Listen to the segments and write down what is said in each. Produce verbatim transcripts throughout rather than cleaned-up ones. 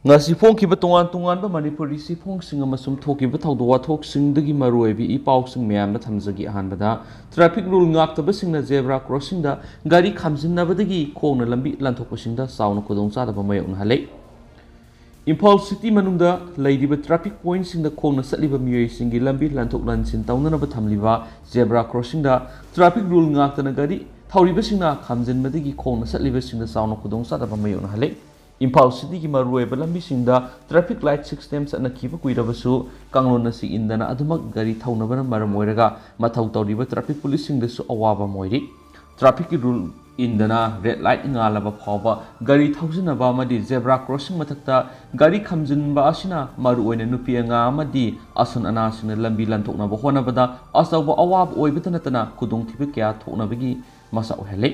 ꯉꯁꯤ ꯐꯣꯡꯈꯤꯕ ꯇꯣꯉꯥꯟ ꯇꯣꯉꯥꯟꯕ ꯃꯅꯤꯄꯨꯔꯤ ꯆꯦꯐꯣꯡꯁꯤꯡ ꯑꯃꯁꯨꯡ ꯊꯣꯛꯈꯤꯕ ꯊꯧꯗꯣꯛ ꯋꯥꯊꯣꯛꯁꯤꯡꯗꯒꯤ ꯃꯔꯨꯑꯣꯏꯕ ꯏ ꯄꯥꯎꯁꯤꯡ ꯃꯌꯥꯝꯗ ꯊꯝꯖꯒꯦ꯫ ꯑꯍꯥꯟꯕꯗ, traffic rule ꯉꯥꯛꯇꯕꯁꯤꯡꯅ zebra crossingꯗ ꯒꯥꯔꯤ ꯈꯥꯝꯖꯤꯟꯅꯕꯗꯒꯤ ꯈꯣꯡꯅ ꯂꯝꯕꯤ ꯂꯥꯟꯊꯣꯛꯄꯁꯤꯡꯗ ꯆꯥꯎꯅ ꯈꯨꯗꯣꯡꯆꯥꯗꯕ ꯃꯥꯌꯣꯛꯅꯍꯜꯂꯦ꯫ ꯏꯝꯐꯥꯜ city ꯃꯅꯨꯡꯗ ꯂꯩꯔꯤꯕ traffic pointꯁꯤꯡꯗ ꯈꯣꯡꯅ ꯆꯠꯂꯤꯕ ꯃꯤꯑꯣꯏꯁꯤꯡꯒꯤ ꯂꯝꯕꯤ ꯂꯥꯟꯊꯣꯛ ꯂꯥꯟꯁꯤꯟ ꯇꯧꯅꯅꯕ ꯊꯝꯂꯤꯕ zebra crossingꯗ traffic rule ꯉꯥꯛꯇꯅ ꯒꯥꯔꯤ ꯊꯧꯔꯤꯕꯁꯤꯡꯅ ꯈꯥꯝꯖꯤꯟꯕꯗꯒꯤ ꯈꯣꯡꯅ ꯆꯠꯂꯤꯕꯁꯤꯡꯗ ꯆꯥꯎꯅ ꯈꯨꯗꯣꯡꯆꯥꯗꯕ ꯃꯥꯌꯣꯛꯅꯍꯜꯂꯦ꯫ ꯏꯝꯐꯥꯜ cityꯒꯤ ꯃꯔꯨꯑꯣꯏꯕ ꯂꯝꯕꯤꯁꯤꯡꯗ traffic light system ꯆꯠꯅꯈꯤꯕ ꯀꯨꯏꯔꯕꯁꯨ, ꯀꯥꯡꯂꯣꯟ ꯑꯁꯤ ꯏꯟꯗꯅ ꯑꯗꯨꯃꯛ ꯒꯥꯔꯤ ꯊꯧꯅꯕꯅ ꯃꯔꯝ ꯑꯣꯏꯔꯒ ꯃꯊꯧ ꯇꯧꯔꯤꯕ traffic policeꯁꯤꯡꯗꯁꯨ ꯑꯋꯥꯕ ꯑꯃ ꯑꯣꯏꯔꯤ꯫ Trafficꯀꯤ rule ꯏꯟꯗꯅ red light ꯉꯥꯜꯂꯕ ꯐꯥꯎꯕ ꯒꯥꯔꯤ ꯊꯧꯖꯤꯟꯅꯕ ꯑꯃꯗꯤ zebra crossing ꯃꯊꯛꯇ ꯒꯥꯔꯤ ꯈꯥꯝꯖꯤꯟꯕ ꯑꯁꯤꯅ ꯃꯔꯨꯑꯣꯏꯅ ꯅꯨꯄꯤ ꯑꯉꯥꯡ ꯑꯃꯗꯤ ꯑꯁꯣꯟ ꯑꯅꯥꯁꯤꯡꯅ ꯂꯝꯕꯤ ꯂꯥꯟꯊꯣꯛꯅꯕ ꯍꯣꯠꯅꯕꯗ ꯑꯆꯧꯕ ꯑꯋꯥꯕ ꯑꯣꯏꯕꯇ ꯅꯠꯇꯅ ꯈꯨꯗꯣꯡꯊꯤꯕ ꯀꯌꯥ ꯊꯣꯛꯅꯕꯒꯤ ꯃꯆꯥꯛ ꯑꯣꯏꯍꯜꯂꯤ꯫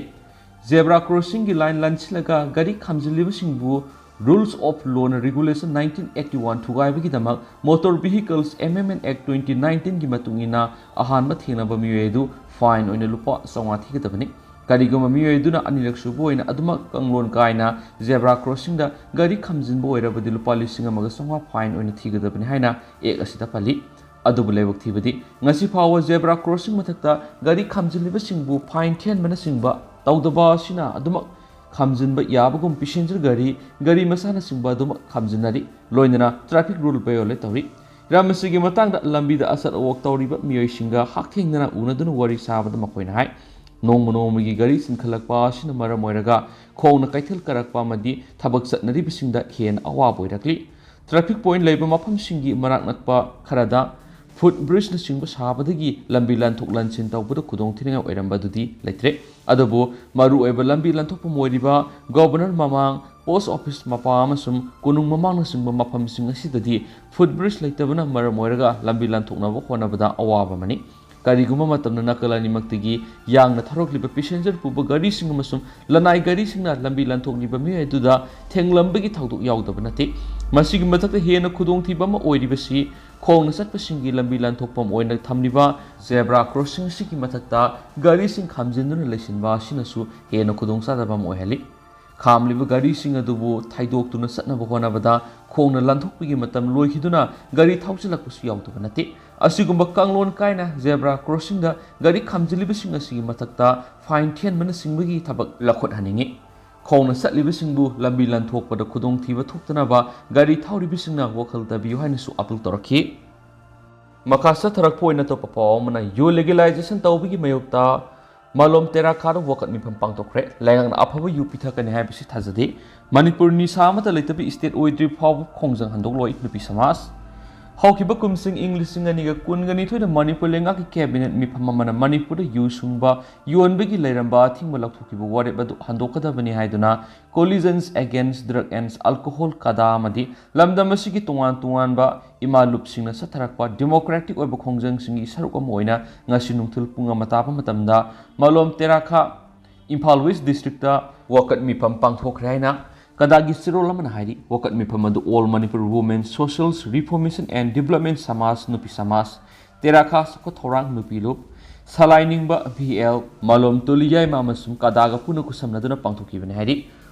Zebra crossingꯒꯤ line ꯂꯟꯁꯤꯜꯂꯒ ꯒꯥꯔꯤ ꯈꯥꯝꯖꯤꯜꯂꯤꯕꯁꯤꯡꯕꯨ Rules of Law and Regulation nineteen eighty one ꯊꯨꯒꯥꯏꯕꯒꯤꯗꯃꯛ Motor Vehicles Amendment Act twenty nineteenꯒꯤ ꯃꯇꯨꯡ ꯏꯟꯅ ꯑꯍꯥꯟꯕ ꯊꯦꯡꯅꯕ ꯃꯤꯑꯣꯏ ꯑꯗꯨ fine ꯑꯣꯏꯅ ꯂꯨꯄꯥ ꯆꯥꯝꯃꯉꯥ ꯊꯤꯒꯗꯕꯅꯤ꯫ ꯀꯔꯤꯒꯨꯝꯕ ꯃꯤꯑꯣꯏ ꯑꯗꯨꯅ ꯑꯅꯤꯔꯛ ꯁꯨꯕ ꯑꯣꯏꯅ ꯑꯗꯨꯃꯛ ꯀꯥꯡꯂꯣꯟ ꯀꯥꯏꯅ zebra crossingꯗ ꯒꯥꯔꯤ ꯈꯥꯝꯖꯤꯟꯕ ꯑꯣꯏꯔꯕꯗꯤ ꯂꯨꯄꯥ ꯂꯤꯁꯤꯡ ꯑꯃꯒ ꯆꯥꯝꯃꯉꯥ fine ꯑꯣꯏꯅ ꯊꯤꯒꯗꯕꯅꯤ ꯍꯥꯏꯅ Act ꯑꯁꯤꯗ ꯄꯜꯂꯤ꯫ ꯑꯗꯨꯕꯨ ꯂꯥꯏꯕꯛ ꯊꯤꯕꯗꯤ, ꯉꯁꯤ ꯐꯥꯎꯕ zebra crossing ꯃꯊꯛꯇ ꯒꯥꯔꯤ ꯈꯥꯝꯖꯤꯜꯂꯤꯕꯁꯤꯡꯕꯨ fine ꯊꯤꯍꯟꯕꯅꯆꯤꯡꯕ ꯇꯧꯗꯕ ꯑꯁꯤꯅ ꯑꯗꯨꯃꯛ ꯈꯥꯝꯖꯤꯟꯕ ꯌꯥꯕꯒꯨꯝ passenger ꯒꯥꯔꯤ, ꯒꯥꯔꯤ ꯃꯆꯥꯅꯆꯤꯡꯕ ꯑꯗꯨꯃꯛ ꯈꯥꯝꯖꯤꯟꯅꯔꯤ, ꯂꯣꯏꯅꯅ traffic rule violate ꯇꯧꯔꯤ꯫ ꯍꯤꯔꯝ ꯑꯁꯤꯒꯤ ꯃꯇꯥꯡꯗ ꯂꯝꯕꯤꯗ ꯑꯆꯠ ꯑꯋꯣꯛ ꯇꯧꯔꯤꯕ ꯃꯤꯑꯣꯏꯁꯤꯡꯒ ꯍꯛꯊꯦꯡꯅꯅ ꯎꯅꯗꯨꯅ ꯋꯥꯔꯤ ꯁꯥꯕꯗ ꯃꯈꯣꯏꯅ ꯍꯥꯏ, ꯅꯣꯡꯃ ꯅꯣꯡꯃꯒꯤ ꯒꯥꯔꯤ ꯆꯤꯟꯈꯠꯂꯛꯄ ꯑꯁꯤꯅ ꯃꯔꯝ ꯑꯣꯏꯔꯒ ꯈꯣꯡꯅ ꯀꯩꯊꯦꯜ ꯀꯥꯔꯛꯄ ꯑꯃꯗꯤ ꯊꯕꯛ ꯆꯠꯅꯔꯤꯕꯁꯤꯡꯗ ꯍꯦꯟꯅ ꯑꯋꯥꯕ ꯑꯣꯏꯔꯛꯂꯤ꯫ Traffic point ꯂꯩꯕ ꯃꯐꯝꯁꯤꯡꯒꯤ ꯃꯅꯥꯛ ꯅꯛꯄ ꯈꯔꯗ foot bridgeꯅꯆꯤꯡꯕ ꯁꯥꯕꯗꯒꯤ ꯂꯝꯕꯤ ꯂꯥꯟꯊꯣꯛ ꯂꯥꯟꯁꯤꯟ ꯇꯧꯕꯗ ꯈꯨꯗꯣꯡꯊꯤꯅꯤꯡꯉꯥꯏ ꯑꯣꯏꯔꯝꯕ ꯑꯗꯨꯗꯤ ꯂꯩꯇ꯭ꯔꯦ꯫ ꯑꯗꯨꯕꯨ ꯃꯔꯨꯑꯣꯏꯕ ꯂꯝꯕꯤ ꯂꯥꯟꯊꯣꯛꯐꯝ ꯑꯣꯏꯔꯤꯕ ꯒꯣꯕꯔꯅꯔ ꯃꯃꯥꯡ, ꯄꯣꯁ ꯑꯣꯐꯤꯁ ꯃꯄꯥ ꯑꯃꯁꯨꯡ ꯀꯣꯅꯨꯡ ꯃꯃꯥꯡꯅꯆꯤꯡꯕ ꯃꯐꯝꯁꯤꯡ ꯑꯁꯤꯗꯗꯤ foot bridge ꯂꯩꯇꯕꯅ ꯃꯔꯝ ꯑꯣꯏꯔꯒ ꯂꯝꯕꯤ ꯂꯥꯟꯊꯣꯛꯅꯕ ꯍꯣꯠꯅꯕꯗ ꯑꯋꯥꯕ ꯑꯃꯅꯤ꯫ ꯀꯔꯤꯒꯨꯝꯕ ꯃꯇꯝꯗ ꯅꯥꯀꯜ ꯑꯅꯤꯃꯛꯇꯒꯤ ꯌꯥꯡꯅ ꯊꯧꯔꯛꯂꯤꯕ passenger ꯄꯨꯕ ꯒꯥꯔꯤꯁꯤꯡ ꯑꯃꯁꯨꯡ ꯂꯅꯥꯏ ꯒꯥꯔꯤꯁꯤꯡꯅ ꯂꯝꯕꯤ ꯂꯥꯟꯊꯣꯛꯂꯤꯕ ꯃꯤꯑꯣꯏ ꯑꯗꯨꯗ ꯊꯦꯡꯂꯝꯕꯒꯤ ꯊꯧꯗꯣꯛ ꯌꯥꯎꯗꯕ ꯅꯠꯇꯦ꯫ ꯃꯁꯤꯒꯤ ꯃꯊꯛꯇ ꯍꯦꯟꯅ ꯈꯨꯗꯣꯡꯊꯤꯕ ꯑꯃ ꯑꯣꯏꯔꯤꯕꯁꯤ ꯈꯣꯡꯅ ꯆꯠꯄꯁꯤꯡꯒꯤ ꯂꯝꯕꯤ ꯂꯥꯟꯊꯣꯛꯐꯝ ꯑꯣꯏꯅ ꯊꯝꯂꯤꯕ zebra crossing ꯑꯁꯤꯒꯤ ꯃꯊꯛꯇ ꯒꯥꯔꯤꯁꯤꯡ ꯈꯥꯝꯖꯤꯟꯗꯨꯅ ꯂꯩꯁꯤꯟꯕ ꯑꯁꯤꯅꯁꯨ ꯍꯦꯟꯅ ꯈꯨꯗꯣꯡꯆꯥꯗꯕ ꯑꯃ ꯑꯣꯏꯍꯜꯂꯤ꯫ ꯈꯥꯝꯂꯤꯕ ꯒꯥꯔꯤꯁꯤꯡ ꯑꯗꯨꯕꯨ ꯊꯩꯗꯣꯛꯇꯨꯅ ꯆꯠꯅꯕ ꯍꯣꯠꯅꯕꯗ ꯈꯣꯡꯅ ꯂꯥꯟꯊꯣꯛꯄꯒꯤ ꯃꯇꯝ ꯂꯣꯏꯈꯤꯗꯨꯅ ꯒꯥꯔꯤ ꯊꯧꯖꯤꯜꯂꯛꯄꯁꯨ ꯌꯥꯎꯗꯕ ꯅꯠꯇꯦ꯫ ꯑꯁꯤꯒꯨꯝꯕ ꯀꯥꯡꯂꯣꯟ ꯀꯥꯏꯅ zebra crossingꯗ ꯒꯥꯔꯤ ꯈꯥꯝꯖꯤꯜꯂꯤꯕꯁꯤꯡ ꯑꯁꯤꯒꯤ ꯃꯊꯛꯇ fine ꯊꯤꯍꯟꯕꯅꯆꯤꯡꯕꯒꯤ ꯊꯕꯛ ꯂꯧꯈꯠꯍꯟꯅꯤꯡꯏ꯫ ꯈꯣꯡꯅ ꯆꯠꯂꯤꯕꯁꯤꯡꯕꯨ ꯂꯝꯕꯤ ꯂꯥꯟꯊꯣꯛꯄꯗ ꯈꯨꯗꯣꯡꯊꯤꯕ ꯊꯣꯛꯇꯅꯕ ꯒꯥꯔꯤ ꯊꯧꯔꯤꯕꯁꯤꯡꯅ ꯋꯥꯈꯜ ꯇꯥꯕꯤꯌꯨ ꯍꯥꯏꯅꯁꯨ appeal ꯇꯧꯔꯛꯈꯤ꯫ ꯃꯈꯥ ꯆꯠꯊꯔꯛꯄ ꯑꯣꯏꯅ ꯑꯇꯣꯞꯄ ꯄꯥꯎ ꯑꯃꯅ ꯌꯨ legalization ꯇꯧꯕꯒꯤ ꯃꯥꯌꯣꯛꯇ ꯃꯥꯂꯣꯝ ꯇꯦꯔꯥꯈꯥꯗ ꯋꯥꯀꯠ ꯃꯤꯐꯝ ꯄꯥꯡꯊꯣꯛꯈ꯭ꯔꯦ꯫ ꯂꯩꯉꯥꯛꯅ ꯑꯐꯕ ꯌꯨ ꯄꯤꯊꯛꯀꯅꯤ ꯍꯥꯏꯕꯁꯤ ꯊꯥꯖꯗꯦ꯫ ꯃꯅꯤꯄꯨꯔ ꯅꯤꯁꯥ ꯑꯃꯠꯇ ꯂꯩꯇꯕ state ꯑꯣꯏꯗ꯭ꯔꯤ ꯐꯥꯎꯕ ꯈꯣꯡꯖꯪ ꯍꯟꯗꯣꯛꯂꯣꯏ ꯅꯨꯄꯤ ꯁꯃꯥꯖ꯫ ꯍꯧꯈꯤꯕ ꯀꯨꯝꯁꯤꯡ ꯏꯪ ꯂꯤꯁꯤꯡ ꯑꯅꯤꯒ ꯀꯨꯟꯒ ꯅꯤꯊꯣꯏꯗ ꯃꯅꯤꯄꯨꯔ ꯂꯩꯉꯥꯛꯀꯤ cabinet ꯃꯤꯐꯝ ꯑꯃꯅ ꯃꯅꯤꯄꯨꯔꯗ ꯌꯨ ꯁꯨꯡꯕ, ꯌꯣꯟꯕꯒꯤ ꯂꯩꯔꯝꯕ ꯑꯊꯤꯡꯕ ꯂꯧꯊꯣꯛꯈꯤꯕ ꯋꯥꯔꯦꯞ ꯑꯗꯨ ꯍꯟꯗꯣꯛꯀꯗꯕꯅꯤ ꯍꯥꯏꯗꯨꯅ Coalition Against Drug and Alcohol, ꯀꯗꯥ ꯑꯃꯗꯤ ꯂꯝꯗꯝ ꯑꯁꯤꯒꯤ ꯇꯣꯉꯥꯟ ꯇꯣꯉꯥꯟꯕ ꯏꯃꯥ ꯂꯨꯞꯁꯤꯡꯅ ꯆꯠꯊꯔꯛꯄ democratic ꯑꯣꯏꯕ ꯈꯣꯡꯖꯪꯁꯤꯡꯒꯤ ꯁꯔꯨꯛ ꯑꯃ ꯑꯣꯏꯅ ꯉꯁꯤ ꯅꯨꯡꯊꯤꯜ ꯄꯨꯡ ꯑꯃ ꯇꯥꯕ ꯃꯇꯝꯗ ꯃꯥꯂꯣꯝ ꯇꯦꯔꯥꯈꯥ, ꯏꯝꯐꯥꯜ West districtꯇ ꯋꯥꯀꯠ ꯃꯤꯐꯝ ꯄꯥꯡꯊꯣꯛꯈ꯭ꯔꯦ ꯍꯥꯏꯅ ꯀꯗꯥꯒꯤ ꯆꯦꯔꯣꯜ ꯑꯃꯅ ꯍꯥꯏꯔꯤ꯫ ꯋꯥꯀꯠ ꯃꯤꯐꯝ ꯑꯗꯨ All Manipur Women Social Reformation and Development ꯁꯃꯥꯖ, ꯅꯨꯄꯤ ꯁꯃꯥꯖ, ꯇꯦꯔꯥꯈꯥ ꯆꯥꯎꯈꯠ ꯊꯧꯔꯥꯡ, ꯅꯨꯄꯤ ꯂꯨꯞ, ꯁꯂꯥꯏ ꯅꯤꯡꯕ ꯚꯤ ꯑꯦꯜ, ꯃꯥꯂꯣꯝ ꯇꯣꯂꯤ ꯌꯥꯏꯃ ꯑꯃꯁꯨꯡ ꯀꯗꯥꯒ ꯄꯨꯟꯅ ꯈꯨꯠꯁꯝꯅꯗꯨꯅ ꯄꯥꯡꯊꯣꯛꯈꯤꯕꯅꯤ ꯍꯥꯏꯔꯤ꯫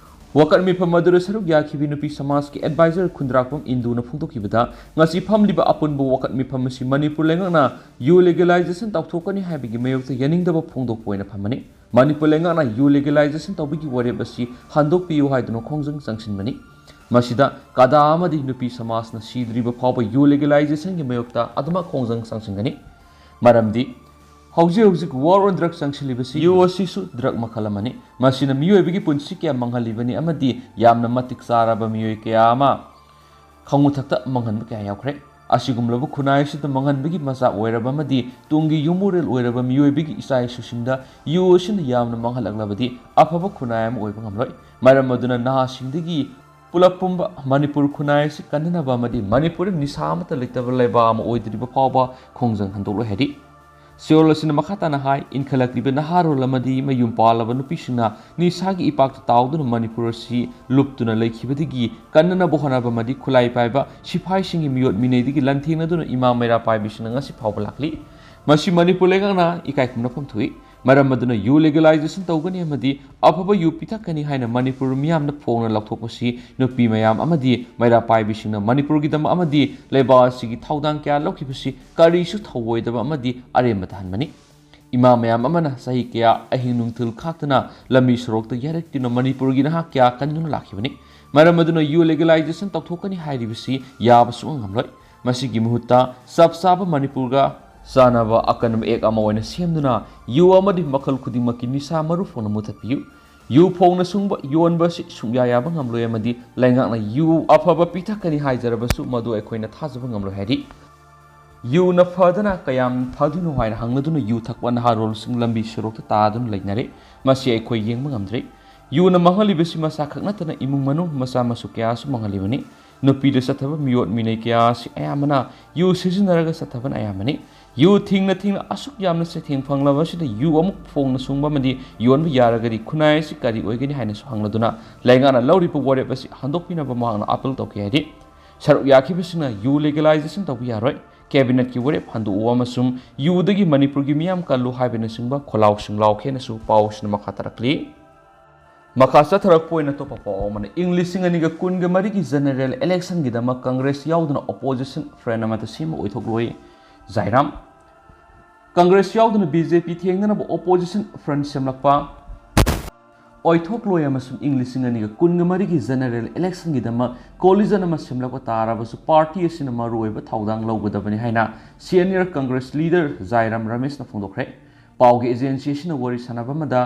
ꯋꯥꯀꯠ ꯃꯤꯐꯝ ꯑꯗꯨꯗ ꯁꯔꯨꯛ ꯌꯥꯈꯤꯕꯤ ꯅꯨꯄꯤ ꯁꯃꯥꯖꯀꯤ advisor ꯈꯨꯟꯗ꯭ꯔꯥꯛꯄꯝ ꯏꯟꯗꯨꯅ ꯐꯣꯡꯗꯣꯛꯈꯤꯕꯗ, ꯉꯁꯤ ꯐꯝꯂꯤꯕ ꯑꯄꯨꯟꯕ ꯋꯥꯀꯠ ꯃꯤꯐꯝ ꯑꯁꯤ ꯃꯅꯤꯄꯨꯔ ꯂꯩꯉꯥꯛꯅ ꯌꯨ legalization ꯇꯧꯊꯣꯛꯀꯅꯤ ꯍꯥꯏꯕꯒꯤ ꯃꯥꯌꯣꯛꯇ ꯌꯥꯅꯤꯡꯗꯕ ꯐꯣꯡꯗꯣꯛꯄ ꯑꯣꯏꯅ ꯐꯝꯕꯅꯤ꯫ ꯃꯅꯤꯄꯨꯔ ꯂꯩꯉꯥꯛꯅ ꯌꯨ legalization ꯇꯧꯕꯒꯤ ꯋꯥꯔꯦꯞ ꯑꯁꯤ ꯍꯟꯗꯣꯛꯄꯤꯌꯨ ꯍꯥꯏꯗꯨꯅ ꯈꯣꯡꯖꯪ ꯆꯪꯁꯤꯟꯕꯅꯤ꯫ ꯃꯁꯤꯗ ꯀꯗꯥ ꯑꯃꯗꯤ ꯅꯨꯄꯤ ꯁꯃꯥꯖꯅ ꯁꯤꯗ꯭ꯔꯤꯕ ꯐꯥꯎꯕ ꯌꯨ legalizationꯒꯤ ꯃꯥꯌꯣꯛꯇ ꯑꯗꯨꯃꯛ ꯈꯣꯡꯖꯪ ꯆꯪꯁꯤꯟꯒꯅꯤ꯫ ꯃꯔꯝꯗꯤ ꯍꯧꯖꯤꯛ ꯍꯧꯖꯤꯛ war on drug ꯆꯪꯁꯤꯜꯂꯤꯕꯁꯤ ꯌꯨ ꯑꯁꯤꯁꯨ drug ꯃꯈꯜ ꯑꯃꯅꯤ꯫ ꯃꯁꯤꯅ ꯃꯤꯑꯣꯏꯕꯒꯤ ꯄꯨꯟꯁꯤ ꯀꯌꯥ ꯃꯥꯡꯍꯜꯂꯤꯕꯅꯤ ꯑꯃꯗꯤ ꯌꯥꯝꯅ ꯃꯇꯤꯛ ꯆꯥꯔꯕ ꯃꯤꯑꯣꯏ ꯀꯌꯥ ꯑꯃ ꯈꯥꯉꯨꯊꯛꯇ ꯃꯥꯡꯍꯟꯕ ꯀꯌꯥ ꯌꯥꯎꯈ꯭ꯔꯦ꯫ ꯑꯁꯤꯒꯨꯝꯂꯕ ꯈꯨꯟꯅꯥꯏ ꯑꯁꯤꯗ ꯃꯥꯡꯍꯟꯕꯒꯤ ꯃꯆꯥꯛ ꯑꯣꯏꯔꯕ ꯑꯃꯗꯤ ꯇꯨꯡꯒꯤ ꯌꯨꯝꯕꯨꯔꯦꯜ ꯑꯣꯏꯔꯕ ꯃꯤꯑꯣꯏꯕꯒꯤ ꯏꯆꯥ ꯏꯁꯨꯁꯤꯡꯗ ꯌꯨ ꯑꯁꯤꯅ ꯌꯥꯝꯅ ꯃꯥꯡꯍꯜꯂꯛꯂꯕꯗꯤ ꯑꯐꯕ ꯈꯨꯟꯅꯥꯏ ꯑꯃ ꯑꯣꯏꯕ ꯉꯝꯂꯣꯏ꯫ ꯃꯔꯝ ꯑꯗꯨꯅ ꯅꯍꯥꯁꯤꯡꯗꯒꯤ ꯄꯨꯂꯞ ꯄꯨꯝꯕ ꯃꯅꯤꯄꯨꯔ ꯈꯨꯟꯅꯥꯏ ꯑꯁꯤ ꯀꯟꯅꯅꯕ ꯑꯃꯗꯤ ꯃꯅꯤꯄꯨꯔꯗ ꯅꯤꯁꯥ ꯑꯃꯠꯇ ꯂꯩꯇꯕ ꯂꯩꯕꯥꯛ ꯑꯃ ꯑꯣꯏꯗ꯭ꯔꯤꯕ ꯐꯥꯎꯕ ꯈꯣꯡꯖꯪ ꯍꯟꯗꯣꯛꯂꯣꯏ ꯍꯥꯏꯔꯤ꯫ ꯆꯦꯔꯣꯜ ꯑꯁꯤꯅ ꯃꯈꯥ ꯇꯥꯅ ꯍꯥꯏ, ꯏꯟꯈꯠꯂꯛꯂꯤꯕ ꯅꯍꯥꯔꯣꯜ ꯑꯃꯗꯤ ꯃꯌꯨꯝ ꯄꯥꯜꯂꯕ ꯅꯨꯄꯤꯁꯤꯡꯅ ꯅꯤꯁꯥꯒꯤ ꯏꯄꯥꯛꯇ ꯇꯥꯎꯗꯨꯅ ꯃꯅꯤꯄꯨꯔ ꯑꯁꯤ ꯂꯨꯞꯇꯨꯅ ꯂꯩꯈꯤꯕꯗꯒꯤ ꯀꯟꯅꯅꯕ ꯍꯣꯠꯅꯕ ꯑꯃꯗꯤ ꯈꯨꯠꯂꯥꯏ ꯄꯥꯏꯕ ꯁꯤꯐꯥꯏꯁꯤꯡꯒꯤ ꯃꯤꯑꯣꯠ ꯃꯤꯅꯩꯗꯒꯤ ꯂꯥꯟꯊꯦꯡꯅꯗꯨꯅ ꯏꯃꯥ ꯃꯩꯔꯥ ꯄꯥꯏꯕꯤꯁꯤꯡꯅ ꯉꯁꯤ ꯐꯥꯎꯕ ꯂꯥꯛꯂꯤ꯫ ꯃꯁꯤ ꯃꯅꯤꯄꯨꯔ ꯂꯩꯉꯥꯛꯅ ꯏꯀꯥꯏ ꯈꯨꯝꯅꯐꯝ ꯊꯣꯛꯏ꯫ ꯃꯔꯝ ꯑꯗꯨꯅ ꯌꯨ ꯂꯤꯒꯦꯂꯥꯏꯖꯦꯁꯟ ꯇꯧꯒꯅꯤ ꯑꯃꯗꯤ ꯑꯐꯕ ꯌꯨ ꯄꯤꯊꯛꯀꯅꯤ ꯍꯥꯏꯅ ꯃꯅꯤꯄꯨꯔ ꯃꯤꯌꯥꯝꯅ ꯐꯣꯡꯅ ꯂꯥꯎꯊꯣꯛꯄꯁꯤ ꯅꯨꯄꯤ ꯃꯌꯥꯝ ꯑꯃꯗꯤ ꯃꯩꯔꯥ ꯄꯥꯏꯕꯤꯁꯤꯡꯅ ꯃꯅꯤꯄꯨꯔꯒꯤꯗꯃꯛ ꯑꯃꯗꯤ ꯂꯩꯕꯥꯛ ꯑꯁꯤꯒꯤ ꯊꯧꯗꯥꯡ ꯀꯌꯥ ꯂꯧꯈꯤꯕꯁꯤ ꯀꯔꯤꯁꯨ ꯊꯧꯑꯣꯏꯗꯕ ꯑꯃꯗꯤ ꯑꯔꯦꯝꯕ ꯇꯥꯍꯟꯕꯅꯤ꯫ ꯏꯃꯥ ꯃꯌꯥꯝ ꯑꯃꯅ ꯆꯍꯤ ꯀꯌꯥ ꯑꯍꯤꯡ ꯅꯨꯡꯊꯤꯜ ꯈꯥꯛꯇꯅ ꯂꯝꯕꯤ ꯁꯣꯔꯣꯛꯇ ꯌꯥꯔꯛꯇꯨꯅ ꯃꯅꯤꯄꯨꯔꯒꯤ ꯅꯍꯥ ꯀꯌꯥ ꯀꯟꯗꯨꯅ ꯂꯥꯛꯈꯤꯕꯅꯤ꯫ ꯃꯔꯝ ꯑꯗꯨꯅ ꯌꯨ ꯂꯤꯒꯦꯂꯥꯏꯖꯦꯁꯟ ꯇꯧꯊꯣꯛꯀꯅꯤ ꯍꯥꯏꯔꯤꯕꯁꯤ ꯌꯥꯕ ꯁꯨꯡꯉꯝ ꯉꯝꯂꯣꯏ꯫ ꯃꯁꯤꯒꯤ ꯃꯍꯨꯠꯇ ꯆꯞ ꯆꯥꯕ ꯃꯅꯤꯄꯨꯔꯒ ꯆꯥꯟꯅꯕ ꯑꯀꯟꯕ ꯑꯦꯛ ꯑꯃ ꯑꯣꯏꯅ ꯁꯦꯝꯗꯨꯅ ꯌꯨ ꯑꯃꯗꯤ ꯃꯈꯜ ꯈꯨꯗꯤꯡꯃꯛꯀꯤ ꯅꯤꯁꯥ ꯃꯔꯨ ꯐꯥꯎꯅ ꯃꯨꯊꯠꯄꯤꯌꯨ꯫ ꯌꯨ ꯐꯣꯡꯅ ꯁꯨꯡꯕ ꯌꯣꯟꯕ ꯑꯁꯤ ꯁꯨꯡꯌꯥ ꯌꯥꯕ ꯉꯝꯂꯣꯏ ꯑꯃꯗꯤ ꯂꯩꯉꯥꯛꯅ ꯌꯨ ꯑꯐꯕ ꯄꯤꯊꯛꯀꯅꯤ ꯍꯥꯏꯖꯔꯕꯁꯨ ꯃꯗꯨ ꯑꯩꯈꯣꯏꯅ ꯊꯥꯖꯕ ꯉꯝꯂꯣꯏ ꯍꯥꯏꯔꯤ꯫ ꯌꯨꯅ ꯐꯗꯅ ꯀꯌꯥꯝ ꯐꯗꯣꯏꯅꯣ ꯍꯥꯏꯅ ꯍꯪꯅꯗꯨꯅ ꯌꯨ ꯊꯛꯄ ꯅꯍꯥꯔꯣꯜꯁꯤꯡ ꯂꯝꯕꯤ ꯁꯣꯔꯣꯛꯇ ꯇꯥꯗꯨꯅ ꯂꯩꯅꯔꯦ꯫ ꯃꯁꯤ ꯑꯩꯈꯣꯏ ꯌꯦꯡꯕ ꯉꯝꯗ꯭ꯔꯦ꯫ ꯌꯨꯅ ꯃꯥꯡꯍꯜꯂꯤꯕꯁꯤ ꯃꯁꯥ ꯈꯛ ꯅꯠꯇꯅ ꯏꯃꯨꯡ ꯃꯅꯨꯡ ꯃꯆꯥ ꯃꯁꯨ ꯀꯌꯥꯁꯨ ꯃꯥꯡꯍꯜꯂꯤꯕꯅꯤ꯫ ꯅꯨꯄꯤꯗ ꯆꯠꯊꯕ ꯃꯤꯑꯣꯠ ꯃꯤꯅꯩ ꯀꯌꯥ ꯑꯁꯤ ꯑꯌꯥꯝꯕꯅ ꯌꯨ ꯁꯤꯖꯤꯟꯅꯔꯒ ꯆꯠꯊꯕꯅ ꯑꯌꯥꯝꯕꯅꯤ꯫ ꯌꯨ ꯊꯤꯡꯅ ꯊꯤꯡꯅ ꯑꯁꯨꯛ ꯌꯥꯝꯅ ꯁꯩꯊꯦꯡ ꯐꯪꯂꯕ ꯑꯁꯤꯗ ꯌꯨ ꯑꯃꯨꯛ ꯐꯣꯡꯅ ꯁꯨꯡꯕ ꯑꯃꯗꯤ ꯌꯣꯟꯕ ꯌꯥꯔꯒꯗꯤ ꯈꯨꯟꯅꯥꯏ ꯑꯁꯤ ꯀꯔꯤ ꯑꯣꯏꯒꯅꯤ ꯍꯥꯏꯅꯁꯨ ꯍꯪꯂꯗꯨꯅ ꯂꯩꯉꯥꯛꯅ ꯂꯧꯔꯤꯕ ꯋꯥꯔꯦꯞ ꯑꯁꯤ ꯍꯟꯗꯣꯛꯄꯤꯅꯕ ꯃꯍꯥꯛꯅ ꯑꯥꯄꯤꯜ ꯇꯧꯈꯤ ꯍꯥꯏꯔꯤ꯫ ꯁꯔꯨꯛ ꯌꯥꯈꯤꯕꯁꯤꯡꯅ ꯌꯨ ꯂꯤꯒꯦꯂꯥꯏꯖꯦꯁꯟ ꯇꯧꯕ ꯌꯥꯔꯣꯏ, ꯀꯦꯕꯤꯅꯦꯠꯀꯤ ꯋꯥꯔꯦꯞ ꯍꯟꯗꯣꯛꯎ ꯑꯃꯁꯨꯡ ꯌꯨꯗꯒꯤ ꯃꯅꯤꯄꯨꯔꯒꯤ ꯃꯤꯌꯥꯝ ꯀꯜꯂꯨ ꯍꯥꯏꯕꯅꯆꯤꯡꯕ ꯈꯣꯜꯂꯥꯎꯁꯤꯡ ꯂꯥꯎꯈꯤ ꯍꯥꯏꯅꯁꯨ ꯄꯥꯎꯁꯤꯡꯅ ꯃꯈꯥ ꯇꯥꯔꯛꯂꯤ꯫ ꯃꯈꯥ ꯆꯠꯊꯔꯛꯄ ꯑꯣꯏꯅ ꯑꯇꯣꯞꯄ ꯄꯥꯎ ꯑꯃꯅ, ꯏꯪ ꯂꯤꯁꯤꯡ ꯑꯅꯤꯒ ꯀꯨꯟꯒ ꯃꯔꯤꯒꯤ ꯖꯦꯅꯔꯦꯜ ꯏꯂꯦꯛꯁꯟꯒꯤꯗꯃꯛ ꯀꯪꯒ꯭ꯔꯦꯁ ꯌꯥꯎꯗꯅ ꯑꯣꯄꯣꯖꯤꯁꯟ ꯐ꯭ꯔꯟ ꯑꯃꯠꯇ ꯁꯦꯝꯕ ꯑꯣꯏꯊꯣꯛꯂꯣꯏ, ꯖꯥꯏꯔꯥꯝ꯫ ꯀꯪꯒ꯭ꯔꯦꯁ ꯌꯥꯎꯗꯅ ꯕꯤ ꯖꯦ ꯄꯤ ꯊꯦꯡꯅꯅꯕ ꯑꯣꯄꯣꯖꯤꯁꯟ ꯐ꯭ꯔꯟ ꯁꯦꯝꯂꯛꯄ ꯑꯣꯏꯊꯣꯛꯂꯣꯏ ꯑꯃꯁꯨꯡ ꯏꯪ ꯂꯤꯁꯤꯡ ꯑꯅꯤꯒ ꯀꯨꯟꯒ ꯃꯔꯤꯒꯤ ꯖꯦꯅꯔꯦꯜ ꯏꯂꯦꯛꯁꯟꯒꯤꯗꯃꯛ ꯀꯣꯂꯤꯖꯟ ꯑꯃ ꯁꯦꯝꯂꯛꯄ ꯇꯥꯔꯕꯁꯨ ꯄꯥꯔꯇꯤ ꯑꯁꯤꯅ ꯃꯔꯨꯑꯣꯏꯕ ꯊꯧꯗꯥꯡ ꯂꯧꯒꯗꯕꯅꯤ ꯍꯥꯏꯅ ꯁꯦꯅꯤꯌꯔ ꯀꯪꯒ꯭ꯔꯦꯁ ꯂꯤꯗꯔ ꯖꯥꯏꯔꯥꯝ ꯔꯃꯦꯁꯅ ꯐꯣꯡꯗꯣꯛꯈ꯭ꯔꯦ꯫ ꯄꯥꯎꯒꯤ ꯑꯦꯖꯦꯟꯁꯤ ꯑꯁꯤꯅ ꯋꯥꯔꯤ ꯁꯥꯟꯅꯕ ꯑꯃꯗ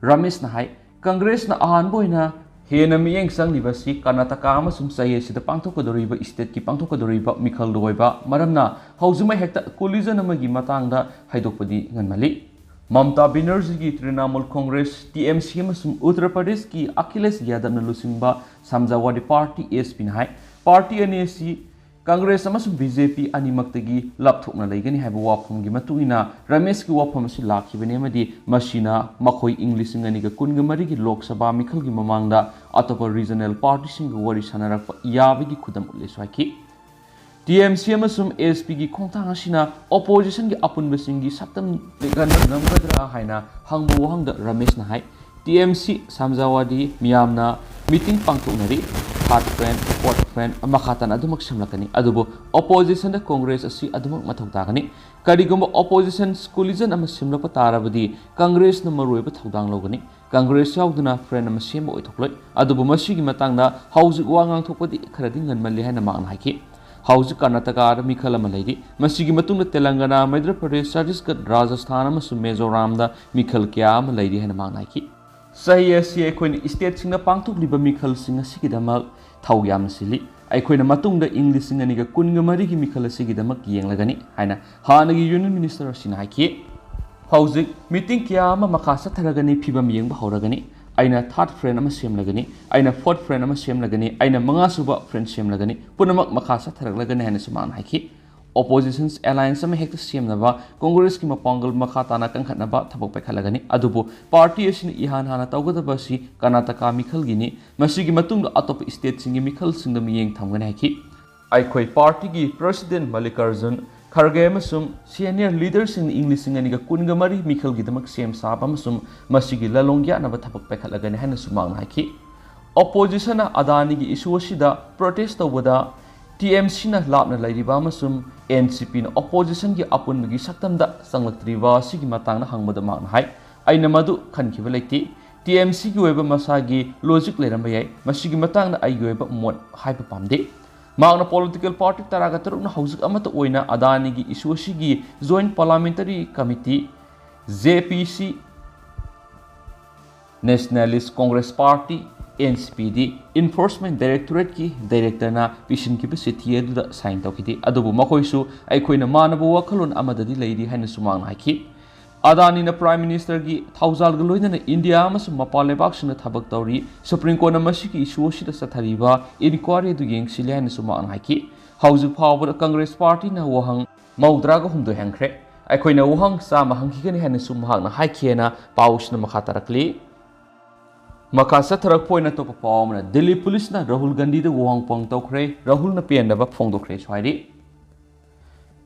ꯔꯃꯦꯁꯅ ꯍꯥꯏ, ꯀꯪꯒ꯭ꯔꯦꯁꯅ ꯑꯍꯥꯟꯕ ꯑꯣꯏꯅ ꯍꯦꯟꯅ ꯃꯤꯠꯌꯦꯡ ꯆꯪꯂꯤꯕ ꯑꯁꯤ ꯀꯔꯅꯥꯇꯀꯥ ꯑꯃꯁꯨꯡ ꯆꯌꯦꯠꯁꯤꯗ ꯄꯥꯡꯊꯣꯛꯀꯗꯧꯔꯤꯕ ꯏꯁꯇꯦꯠꯀꯤ ꯄꯥꯡꯊꯣꯛꯀꯗꯧꯔꯤꯕ ꯃꯤꯈꯜꯗ ꯑꯣꯏꯕ ꯃꯔꯝꯅ ꯍꯧꯖꯤꯛꯃꯛ ꯍꯦꯛꯇ ꯀꯣꯂꯤꯖꯟ ꯑꯃꯒꯤ ꯃꯇꯥꯡꯗ ꯍꯥꯏꯗꯣꯛꯄꯗꯤ ꯉꯟꯃꯜꯂꯤ꯫ ꯃꯝꯇꯥ ꯕꯦꯅꯔꯖꯤꯒꯤ Trinamool Congress, T M C, ꯑꯃꯁꯨꯡ ꯎꯠꯇꯔ ꯄ꯭ꯔꯗꯦꯁꯀꯤ ꯑꯈꯤꯂꯦꯁ ꯌꯥꯗꯕꯅ ꯂꯨꯆꯤꯡꯕ ꯁꯃꯥꯖꯋꯥꯗꯤ ꯄꯥꯔꯇꯤ, ꯑꯦꯁ ꯄꯤꯅ ꯍꯥꯏ, ꯄꯥꯔꯇꯤ ꯑꯅꯤ ꯑꯁꯤ ꯀꯪꯒ꯭ꯔꯦꯁ ꯑꯃꯁꯨꯡ ꯕꯤ ꯖꯦ ꯄꯤ ꯑꯅꯤꯃꯛꯇꯒꯤ ꯂꯥꯞꯊꯣꯛꯅ ꯂꯩꯒꯅꯤ ꯍꯥꯏꯕ ꯋꯥꯐꯝꯒꯤ ꯃꯇꯨꯡ ꯏꯟꯅ ꯔꯃꯦꯁꯀꯤ ꯋꯥꯐꯝ ꯑꯁꯤ ꯂꯥꯛꯈꯤꯕꯅꯤ ꯑꯃꯗꯤ ꯃꯁꯤꯅ ꯃꯈꯣꯏ ꯏꯪ ꯂꯤꯁꯤꯡ ꯑꯅꯤꯒ ꯀꯨꯟꯒ ꯃꯔꯤꯒꯤ ꯂꯣꯛ ꯁꯚꯥ ꯃꯤꯈꯜꯒꯤ ꯃꯃꯥꯡꯗ ꯑꯇꯣꯞꯄ ꯔꯤꯖꯅꯦꯜ ꯄꯥꯔꯇꯤꯁꯤꯡꯒ ꯋꯥꯔꯤ ꯁꯥꯟꯅꯔꯛꯄ ꯌꯥꯕꯒꯤ ꯈꯨꯗꯝ ꯎꯠꯂꯦꯁꯨ ꯍꯥꯏꯈꯤ꯫ ꯇꯤ ꯑꯦꯝ ꯁꯤ ꯑꯃꯁꯨꯡ ꯑꯦꯟ ꯁꯤ ꯄꯤꯒꯤ ꯈꯣꯡꯊꯥꯡ ꯑꯁꯤꯅ oppositionꯒꯤ ꯑꯄꯨꯟꯕꯁꯤꯡꯒꯤ ꯁꯛꯇꯝ ꯂꯦꯡꯍꯟꯕ ꯉꯝꯒꯗ꯭ꯔꯥ ꯍꯥꯏꯅ ꯍꯪꯕ ꯋꯥꯍꯪꯗ ꯔꯃꯦꯁꯅ ꯍꯥꯏ, ꯇꯤ ꯑꯦꯝ ꯁꯤ, ꯁꯃꯥꯖꯋꯥꯗꯤ, ꯃꯤꯌꯥꯝꯅ meeting ꯄꯥꯡꯊꯣꯛꯅꯔꯤ꯫ Third front, fourth front ꯃꯈꯥ ꯇꯥꯅ ꯑꯗꯨꯃꯛ ꯁꯦꯝꯂꯛꯀꯅꯤ, ꯑꯗꯨꯕꯨ oppositionꯗ Congress ꯑꯁꯤ ꯑꯗꯨꯃꯛ ꯃꯊꯧ ꯇꯥꯒꯅꯤ꯫ ꯀꯔꯤꯒꯨꯝꯕ opposition coalition ꯑꯃ ꯁꯦꯝꯂꯛꯄ ꯇꯥꯔꯕꯗꯤ Congressꯅ ꯃꯔꯨꯑꯣꯏꯕ ꯊꯧꯗꯥꯡ ꯂꯧꯒꯅꯤ꯫ Congress ꯌꯥꯎꯗꯅ front ꯑꯃ ꯁꯦꯝꯕ ꯑꯣꯏꯊꯣꯛꯂꯣꯏ꯫ ꯑꯗꯨꯕꯨ ꯃꯁꯤꯒꯤ ꯃꯇꯥꯡꯗ ꯍꯧꯖꯤꯛ ꯋꯥ ꯉꯥꯡꯊꯣꯛꯄꯗꯤ ꯈꯔꯗꯤ ꯉꯟꯃꯜꯂꯤ ꯍꯥꯏꯅ ꯃꯍꯥꯛꯅ ꯍꯥꯏꯈꯤ꯫ ꯍꯧꯖꯤꯛ ꯀꯔꯅꯥꯇꯀꯥꯗ ꯃꯤꯈꯜ ꯑꯃ ꯂꯩꯔꯤ꯫ ꯃꯁꯤꯒꯤ ꯃꯇꯨꯡꯗ ꯇꯦꯂꯪꯒꯅꯥ, ꯃꯙ꯭ꯌ ꯄ꯭ꯔꯗꯦꯁ, ꯆꯇꯤꯁꯒꯗ, ꯔꯥꯖꯁꯊꯥꯟ ꯑꯃꯁꯨꯡ ꯃꯤꯖꯣꯔꯥꯝꯗ ꯃꯤꯈꯜ ꯀꯌꯥ ꯑꯃ ꯂꯩꯔꯤ ꯍꯥꯏꯅ ꯃꯍꯥꯛꯅ ꯍꯥꯏꯈꯤ꯫ ꯆꯍꯤ ꯑꯁꯤ ꯑꯩꯈꯣꯏꯅ stateꯁꯤꯡꯅ ꯄꯥꯡꯊꯣꯛꯂꯤꯕ ꯃꯤꯈꯜꯁꯤꯡ ꯑꯁꯤꯒꯤꯗꯃꯛ ꯊꯧ ꯌꯥꯝꯅ ꯁꯤꯜꯂꯤ꯫ ꯑꯩꯈꯣꯏꯅ ꯃꯇꯨꯡꯗ ꯏꯪ ꯂꯤꯁꯤꯡ ꯑꯅꯤꯒ ꯀꯨꯟꯒ ꯃꯔꯤꯒꯤ ꯃꯤꯈꯜ ꯑꯁꯤꯒꯤꯗꯃꯛ ꯌꯦꯡꯂꯒꯅꯤ ꯍꯥꯏꯅ ꯍꯥꯟꯅꯒꯤ Union Minister ꯑꯁꯤꯅ ꯍꯥꯏꯈꯤ꯫ ꯍꯧꯖꯤꯛ meeting ꯀꯌꯥ ꯑꯃ ꯃꯈꯥ ꯆꯠꯊꯔꯒꯅꯤ, ꯐꯤꯕꯝ ꯌꯦꯡꯕ ꯍꯧꯔꯒꯅꯤ꯫ ꯑꯩꯅ third front ꯑꯃ ꯁꯦꯝꯂꯒꯅꯤ, ꯑꯩꯅ fourth front ꯑꯃ ꯁꯦꯝꯂꯒꯅꯤ, ꯑꯩꯅ ꯃꯉꯥꯁꯨꯕ front ꯁꯦꯝꯂꯒꯅꯤ, ꯄꯨꯝꯅꯃꯛ ꯃꯈꯥ ꯆꯠꯊꯔꯛꯂꯒꯅꯤ ꯍꯥꯏꯅꯁꯨ ꯃꯍꯥꯛꯅ ꯍꯥꯏꯈꯤ꯫ Opposition alliance ꯑꯃ ꯍꯦꯛꯇ ꯁꯦꯝꯅꯕ Congressꯀꯤ ꯃꯄꯥꯡꯒꯜ ꯃꯈꯥ ꯇꯥꯅ ꯀꯟꯈꯠꯅꯕ ꯊꯕꯛ ꯄꯥꯏꯈꯠꯂꯒꯅꯤ꯫ ꯑꯗꯨꯕꯨ party ꯑꯁꯤꯅ ꯏꯍꯥꯟ ꯍꯥꯟꯅ ꯇꯧꯒꯗꯕ ꯑꯁꯤ ꯀꯔꯅꯥꯇꯀꯥ ꯃꯤꯈꯜꯒꯤꯅꯤ꯫ ꯃꯁꯤꯒꯤ ꯃꯇꯨꯡꯗ ꯑꯇꯣꯞꯄ stateꯁꯤꯡꯒꯤ ꯃꯤꯈꯜꯁꯤꯡꯗ ꯃꯤꯠꯌꯦꯡ ꯊꯝꯒꯅꯤ ꯍꯥꯏꯈꯤ꯫ ꯑꯩꯈꯣꯏ partyꯒꯤ President ꯃꯜꯂꯤꯀꯥꯔꯖꯨꯟ ꯈꯔꯒꯦ ꯑꯃꯁꯨꯡ senior leaderꯁꯤꯡꯅ ꯏꯪ ꯂꯤꯁꯤꯡ ꯑꯅꯤꯒ ꯀꯨꯟꯒ ꯃꯔꯤ ꯃꯤꯈꯜꯒꯤꯗꯃꯛ ꯁꯦꯝ ꯁꯥꯕ ꯑꯃꯁꯨꯡ ꯃꯁꯤꯒꯤ ꯂꯂꯣꯡ ꯌꯥꯠꯅꯕ ꯊꯕꯛ ꯄꯥꯏꯈꯠꯂꯒꯅꯤ ꯍꯥꯏꯅꯁꯨ ꯃꯍꯥꯛꯅ ꯍꯥꯏꯈꯤ꯫ Oppositionꯅ ꯑꯗꯥꯅꯤꯒꯤ issue ꯑꯁꯤꯗ protest ꯇꯧꯕꯗ T M Cꯅ ꯂꯥꯞꯅ ꯂꯩꯔꯤꯕ ꯑꯃꯁꯨꯡ N C Pꯅ oppositionꯒꯤ ꯑꯄꯨꯟꯕꯒꯤ ꯁꯛꯇꯝꯗ ꯆꯪꯂꯛꯇ꯭ꯔꯤꯕ ꯑꯁꯤꯒꯤ ꯃꯇꯥꯡꯗ ꯍꯪꯕꯗ ꯃꯍꯥꯛꯅ ꯍꯥꯏ, "ꯑꯩꯅ ꯃꯗꯨ ꯈꯟꯈꯤꯕ ꯂꯩꯇꯦ꯫ T M Cꯒꯤ ꯑꯣꯏꯕ ꯃꯁꯥꯒꯤ logic ꯂꯩꯔꯝꯕ ꯌꯥꯏ꯫ ꯃꯁꯤꯒꯤ ꯃꯇꯥꯡꯗ ꯑꯩꯒꯤ ꯑꯣꯏꯕ ꯃꯣꯠ ꯍꯥꯏꯕ ꯄꯥꯝꯗꯦ"꯫ ꯃꯍꯥꯛꯅ political party ꯇꯔꯥꯒ ꯇꯔꯨꯛꯅ ꯍꯧꯖꯤꯛ ꯑꯃꯠꯇ ꯑꯣꯏꯅ ꯑꯗꯥꯅꯤꯒꯤ issue ꯑꯁꯤꯒꯤ Joint Parliamentary Committee, J P C, Nationalist Congress Party, N C P ꯗꯤ Enforcement Directorateꯀꯤ directorꯅ ꯄꯤꯁꯤꯟꯈꯤꯕ ꯆꯤꯊꯤ ꯑꯗꯨꯗ sign ꯇꯧꯈꯤꯗꯦ꯫ ꯑꯗꯨꯕꯨ ꯃꯈꯣꯏꯁꯨ ꯑꯩꯈꯣꯏꯅ ꯃꯥꯟꯅꯕ ꯋꯥꯈꯜꯂꯣꯟ ꯑꯃꯗꯗꯤ ꯂꯩꯔꯤ ꯍꯥꯏꯅꯁꯨ ꯃꯍꯥꯛꯅ ꯍꯥꯏꯈꯤ꯫ ꯑꯗꯥꯅꯤꯅ Prime Ministerꯒꯤ ꯊꯧꯖꯥꯜꯒ ꯂꯣꯏꯅꯅ India ꯑꯃꯁꯨꯡ ꯃꯄꯥꯟ ꯂꯩꯕꯥꯛꯁꯤꯡꯗ ꯊꯕꯛ ꯇꯧꯔꯤ꯫ Supreme Courtꯅ ꯃꯁꯤꯒꯤ issue ꯑꯁꯤꯗ ꯆꯠꯊꯔꯤꯕ inquiry ꯑꯗꯨ ꯌꯦꯡꯁꯤꯜꯂꯤ ꯍꯥꯏꯅꯁꯨ ꯃꯍꯥꯛꯅ ꯍꯥꯏꯈꯤ꯫ ꯍꯧꯖꯤꯛ ꯐꯥꯎꯕꯗ Congress Partyꯅ ꯋꯥꯍꯪ ꯃꯧꯗ꯭ꯔꯥꯒ ꯍꯨꯝꯗꯣꯏ ꯍꯪꯈ꯭ꯔꯦ꯫ ꯑꯩꯈꯣꯏꯅ ꯋꯥꯍꯪ ꯆꯥꯝꯃ ꯍꯪꯈꯤꯒꯅꯤ ꯍꯥꯏꯅꯁꯨ ꯃꯍꯥꯛꯅ ꯍꯥꯏꯈꯤꯑꯅ ꯄꯥꯎꯁꯤꯅ ꯃꯈꯥ ꯇꯥꯔꯛꯂꯤ꯫ ꯃꯈꯥ ꯆꯠꯊꯔꯛꯄ ꯑꯣꯏꯅ ꯑꯇꯣꯞꯄ ꯄꯥꯎ ꯑꯃꯅ, ꯗꯤꯜꯂꯤ ꯄꯨꯂꯤꯁꯅ ꯔꯥꯍꯨꯜ ꯒꯥꯟꯙꯤꯗ ꯋꯥꯍꯪ ꯄꯥꯎꯍꯪ ꯇꯧꯈ꯭ꯔꯦ, ꯔꯥꯍꯨꯜꯅ ꯄꯦꯟꯗꯕ ꯐꯣꯡꯗꯣꯛꯈ꯭ꯔꯦꯁꯨ ꯍꯥꯏꯔꯤ꯫